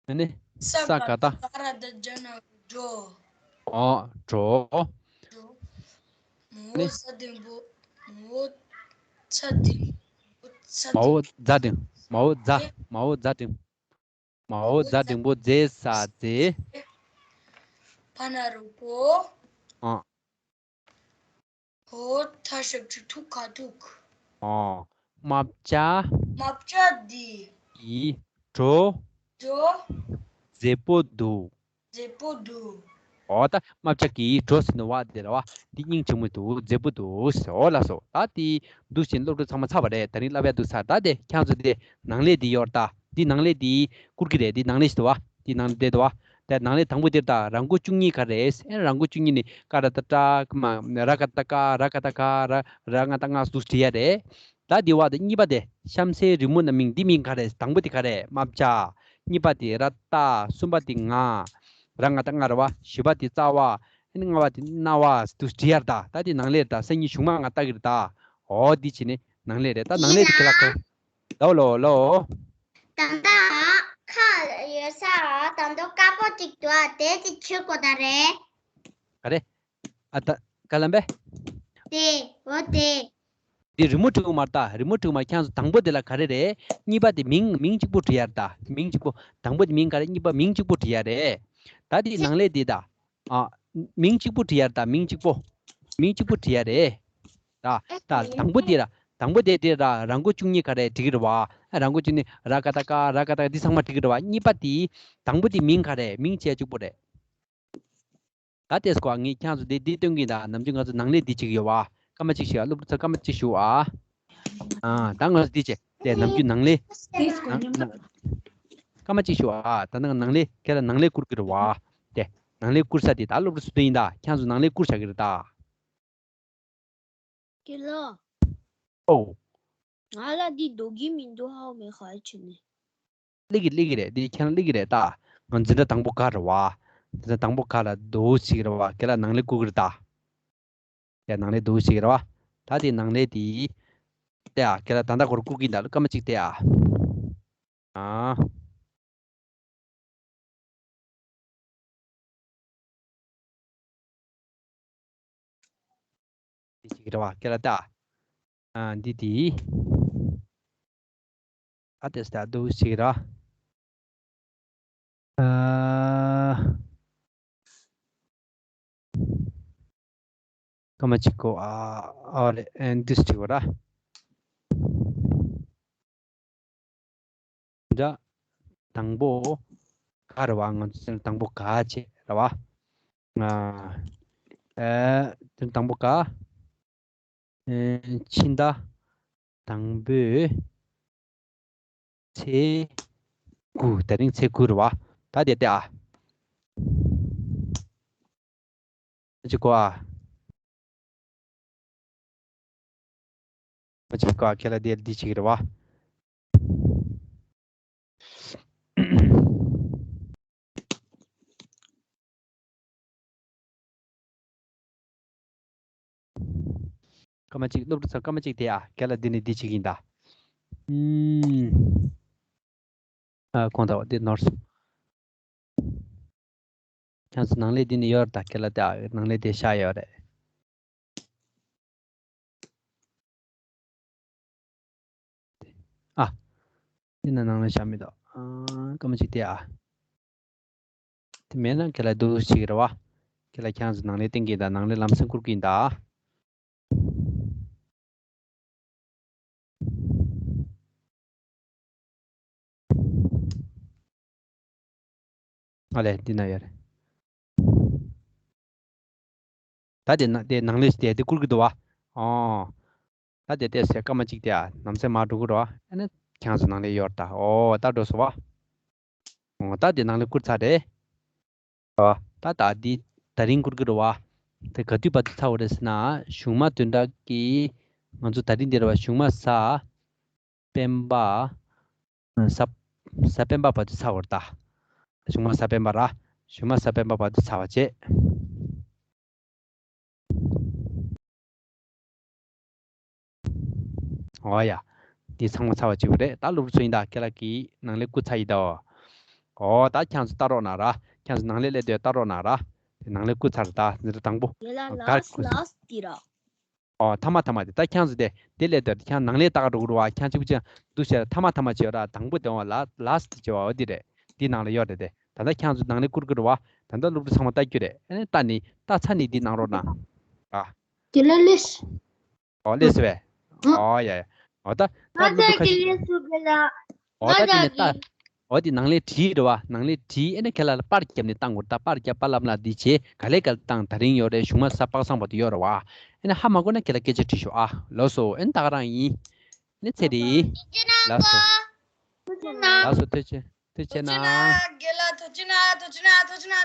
ཨ་ནི། ས་ས་ག་ད། ག་ར་བཏགས་སྒྲ་ན་རོ་སྒྲོ། ཨོ། གྲོ། གྲོ། མའོ་ནི། ཛ་འགྲེང་བུ། མའོ་ཛ་འགྲེང་བུ། ཛ་མའོ་འགྲེང་ཛ་འགྲེང་། མའོ་ཛ། ཨེ། མའོ་ཛ་འགྲེང་། མའོ་ཛ་འགྲེང་བུ་ཛེ་ས་ཛེ། པ་ན་རོ་པོ། ཨ། འོ་ཐ་ཞབས་ཀྱུ་ཐུ་ག་ཐུག་ཨ། མ་བྱ། མ་བྱ་དི། ཡི། གྲོ། གྲོ། མཛེས་པོ་འདུག་མཛེས་པོ་འདུག་འོ་ད་མ་བྱ་གི་གྲོ་ཟེར་ནོ་བ་དེ་རེད་བ། འདི་སྙིང་རྗེ་མོ་འདུག་མཛེས་པོ་འདུག་ཟེར། འོ་ལགས་སོ། ད་དེ་འདུག་བཞིན་སློབ་ཕྲུག་ཚང་མ་ཚར་བ་རེད། ད་རིང་བསླབ་ཡ་འདུག་ཚར། ད་དེ་ཁྱེད་ཚོ་དེ་ནང་ལས་འདི་ཡོད་རེད་ད། འདི་ནང་ལས་འདི་བསྐུར་གི་རེད། འདི་ནང་ལས་ཞིག་འདུག་བ། འདི་ནང་ལས་འདི་འདུག་བ། དེ་ནང་ལས་དང་པོ་འདིར་ད་ར་མགོ་བཅུ་གཉིས་ག་རེ་རེད། ཨེ་ར་མགོ་བཅུ་གཉིས་ནི་ཀ་ར་ཏ་ཏྲ་ཀ་མ་ར་ག་ཏ་ཀ་ར་ག་ཏ་ག་ར་ར་ང་ཏ་ང་འདུག་བྲིས་ཡ་རེད། ད་འདི་བ་དེ་གཉིས་པ་དེ་གཤམ་གསལ་རི་མོ་རྣམས་མིང་། འདི་མིང་ག་རེ། དང་པོ་དེ་ག་རེ། མ་བྱ། གཉིས་པ་དེ་ར་ཏ། གསུམ་པ་དེ་ང་། ར་ང་ཏ་ང་རེད་བ། བཞི་པ་དེ་ཙ་བ། ཨ་ནི་ལྔ་པ་དེ་ན་བ་འདུག་བྲིས་ཡ་རེད་ད། ད་དེ་ནང་ལས་རེད་ད། སང་ཉིན་གཞུང་མ་ང་ལྟ་གི་རེད་ད། འོ་འདི་བྱས་ནས་ནང་ལས་རེད་ད། ནང་ལས་དེ་ཁྱེད་ལ་ག་ལོ་ལོ་ལོ། ད་ལྟ་ཁ་ཡོད་ས་ད་དུང་དཀར་པོ་གཅིག་འདུག་དེ་གཅིག་ཆོད་དགོས་ད་རེད། ག་རེ། ཨ་ད་ག་ལ་འབད། དེ་འོ་དེ། འདི་རི་མོ་བྲིས་དགོས་མ་རེད་ད། རི་མོ་བྲིས་དགོས་མ། ཁྱེད་ཚོ་དང་པོ་དེ་ལ་ག་རེ་རེད། གཉིས་པ་དེ་མིང་མིང་གཅིག་པོ་བྲིས་ཡ་རེད་ད། མིང་གཅིག་པོ། དང་པོ་དེ་མིང་ག་རེ། གཉིས་པ་མིང་གཅིག་པོ་བྲིས་ཡ་རེད། ད་དེ་ནང་ལས་དེ་ད། ཨ། མིང་གཅིག་པོ་བྲིས་ཡ་རེད་ད། མིང་གཅིག་པོ། མིང་གཅིག་པོ་བྲིས་ཡ་རེད། ད་ད་དང་པོ་དེ་ར། དང་པོ་དེ་དེ་ར་ར་མགོ་བཅུ་གཉིས་ག་རེ་འབྲི་གི་རེད་བ། ཨ་ར་མགོ་བཅུ་གཉིས་ར་ག་ཏ་ཀ་ར་ག་ཏ་ཀ་འདི་ཚང་མ་འབྲི་གི་རེད་བ། གཉིས་པ་དེ། དང་པོ་དེ་མིང་ག་རེ། མིང་བྱས་གཅིག་པོ་རེད། ད་ལྟས་སྐོར་ངས་ཁྱེད་ཚོ་འདི་འདི་སྟོན་གྱིན་ད། ནམ་རྒྱུན་ང་ཚོ་ནང་ལས་འདི་བྱེད་ཀྱི་ཡོད་བ། སྐར་མ་གཅིག་ཞུ་ཨ། སློབ་ཕྲུག་ཚོ་སྐར་མ་གཅིག་ཞུ་ཨ། ཨ་ད་ང་ཚོ་འདི་བྱེད་དེ་ནམ་རྒྱུན་ནང་ལས། སྐར་མ་གཅིག་ཞུ་ཨ། ད་ནང་ནང་ལས་ཁྱེད་ལ་ནང་ལས་བསྐུར་གྱི་རེད་བ། དེ་ནང་ལས་བསྐུར་ས་དེ་ད་སློབ་ཕྲུག་སུ་དེ་ཡིན་ད། ཁྱེད་ཚོ་ནང་ལས་བསྐུར་བྱ་གི་རེད་ད། ཀི་ལོ། ཨོ། ང་ལ་འདི་འདོད་ཀྱི་མི་འདུག་ཧའོ་མེ་ཧའི་བྱས་ནས། སླེབས་ཀྱི་སླེབས་ཀྱི་རེད། འདི་ཁྱེད་རང་སླེབས་ཀྱི་རེད་ད། ང་འཛིན་གྲྭ་དང་པོ་ག་རེད་བ། འཛིན་གྲྭ་དང་པོ་ག་ལ་འདུག་ཟེར་གྱི་རེད་བ། ཁྱེད་ལ་ནང་ལས་བསྐུར་གྱི་རེད་ད། ཁྱེད་ནང་ལས་འདུག་ཟེར་གྱི་རེད་བ། ད་དེ་ནང་ལས་དེ། དེ་ཨ་ཁྱེད་ལ་ད་ལྟ་ཁོ་རང་བསྐུར་གྱི་ཡིན་ད། སྐར་མ་གཅིག་དེ་ཨ། ཨ། དེ་ཅིག་རེད་བ། ཁྱེད་ལ་ལྟ། ཨ་འདི་དེ། ཨ་དེ་ས་འདུག་ཅིག་ར། ཨ། སྐར་མ་གཅིག་གོ་ཨ། ཨ་རེ་ཨན་འདུག་ཅིག་ར། དང་པོ་ག་རེད་བ། ང་ཚོ་དེ་ནས་དང་པོ་ག་བྱས་རེད་བ། ཨ། ཨེ། དེ་ནས་དང་པོ་ག་ཨེ། ཕྱི་ཟླ་དང་པོའི་ཚེས་དགུ། དེ་རིང་ཚེས་དགུ་རེད་བ། ད་དེ་ལྟ་ཨ། ཅི་གོ་ཨ། ཅི་གོ་ཨ། ཁྱེད་ལ་དེ་འདི་ཅིག་རེད་བ། སྐར་མ་གཅིག་སློབ་ཕྲུག་ཚོ་སྐར་མ་གཅིག་དེ་ཨ། ཁྱེད་ལ་འདི་ནས་འདི་ཅིག་ཡིན་ད། ཨུམ། ཨ། གོང་དང་འདི་ནོར་སོང་། ཁྱེད་ཚོ་ནང་ལས་འདི་ནས་ཡོད་ད། ཁྱེད་ལ་ད་ནང་ལས་དེ་ཤ་ཡོད་རེད། ཨ། འདི་ན་ནང་ལས་ཤ་མི་འདུག་ཨ། སྐར་མ་གཅིག་དེ་ཨ། དེ་མེད་ན་ཁྱེད་ལ་འདུག་ཅིག་རེད་བ། ཁྱེད་ལ་ཁྱེད་ཚོ་ནང་ལས་བསྟན་གྱི་ད། ནང་ལས་ལམ་སེང་བསྐུར་གྱི་ད། ཨ་ལས་འདི་ན་ཡོད་རེད། ད་དེ་ན་དེ་ནང་ལས་དེ་དེ་བསྐུར་གྱི་འདུག་བ། ཨོ། ད་དེ་དེ་ཟེར་སྐར་མ་གཅིག་དེ་ཨ། ནམ་སེ་མ་འགྲོ་གི་རོ། ཨ་ནི་ཁྱེད་ཚོ་ནང་ལས་ཡོད་ད། ཨོ། ད་འགྲོ་སོང་བ། ཨོ། ད་དེ་ནང་ལས་བསྐུར་ཚར་རེད། ཨ། ད་ད་འདི་ད་རིང་བསྐུར་གི་རེད་བ། དེ་ག་དུས་བར་དུ་ཚར་བ་རེད་ཟེར་ན། གཞུང་མ་བདུན་ཕྲག་གི་ང་ཚོ་ད་རིང་འདི་རེད་བ། གཞུང་མ་གཟའ་སྤེན་པ། གཟའ་གཟའ་སྤེན་པ་བར་དུ་ཚར་བ་རེད་ད། གཞུང་མ་གཟའ་སྤེན་པ་ར། གཞུང་མ་གཟའ་སྤེན་པ་བར་དུ་ཚར་བ་བྱས། ཨོ་ཡ། འདི་ཚང་མ་ཚར་བ་བྱེད་དགོས་རེད། ད་སློབ་ཕྲུག་ཚོ་ཡིན་ད། ཁྱེད་ལ་གི་ནང་ལས་བསྐུར་ཚར་ཡིན་ད། ཨོ། ད་ཁྱེད་ཚོ་ལྟ་རོགས་གནང་ར། ཁྱེད་ཚོ་ནང་ལས་སླེབས་དུས་ལྟ་རོགས་གནང་ར། དེ་ནང་ལས་བསྐུར་ཚར་ད། འདི་དང་པོ་དེ་ལ་ག་རེ་ལཱསི་བསྐུར་ལཱསི་དེ་ར། ཨོ། ཐ་མ་ཐ་མ་དེ། ད་ཁྱེད་ཚོ་དེ་དེ་སླེབས་དུས་ཁྱེད་ནང་ལས་ལྟ་ག་འགྲོ་གི་རེད་བ། ཁྱེད་ཚོ་གཅིག་པུ་གཅིག་འདུག་བྱས། ཐ་མ་ཐ་མ་བྱས་ར། དང་པོ་དེ་བ་ལ་ལཱསི་དེ་བྱས་བ། འོ་དེ་རེད། འདི་ནང་ལ་ཡོད་རེད་དེ། ད་ལྟ་ཁྱེད་ཚོ་ནང་ལས་བསྐུར་གི་རེད་བ། ད་ལྟ་སློབ་ཕྲུག་ཚང་མ་ལྟ་རྒྱུ་རེད། ཨ་ནི་ལྟ་ནི་ལྟ་ཚར་ནི་འདི་གནང་རོགས་གནང་། ཨ། དེ་ལ་ལེས། ཨོ། ལེས་བས། ཨ། ཨོ་ཡ་ཡ། ཨོ་ད་ད་ང་སློབ་ཕྲུག་ཁ་ཅག་གི་ཤས། ལེས་སུ་གི་ལ། ཨོ་ད་ང་དེ་ནས་ད། ཅག་གི། ཨོ་དེ་ནང་ལས་བྲིས་རེད་བ། ནང་ལས་བྲིས། ཨེ་ནས་ཁྱེད་ལ་པར་རྒྱབ་ནས་བཏང་དགོས་རེད་ད། པར་རྒྱབ། པར་ལམ་ལ་འདི་བྱས། ག་ལེ་ག་ལེ་བཏང་། ད་རིང་ཡོད་རེད། གཞུང་མ་གཟའ་པ་སངས་བར་དུ་ཡོད་རེད་བ། ཨེ་ནས་ཧ་མ་གོ་ན་ཁྱེད་ལ་སྐད་ཆ་དྲིས་ཤོག་ཨ། ལགས་སོ། ཨེ་ནས་ད་ག་རང་ཡིན། ཨེ་ནས་ཚེ་རིང་། ལགས་སོ། ཐུགས་རྗེ་གནང་། ལགས་སོ། ཐུགས་རྗེ། ཐུགས་རྗེ་གནང་། རྒན་ལགས་ཐུགས་རྗེ་གནང་། ཐུགས་རྗེ་གནང་། ཐུགས་རྗེ་གནང་།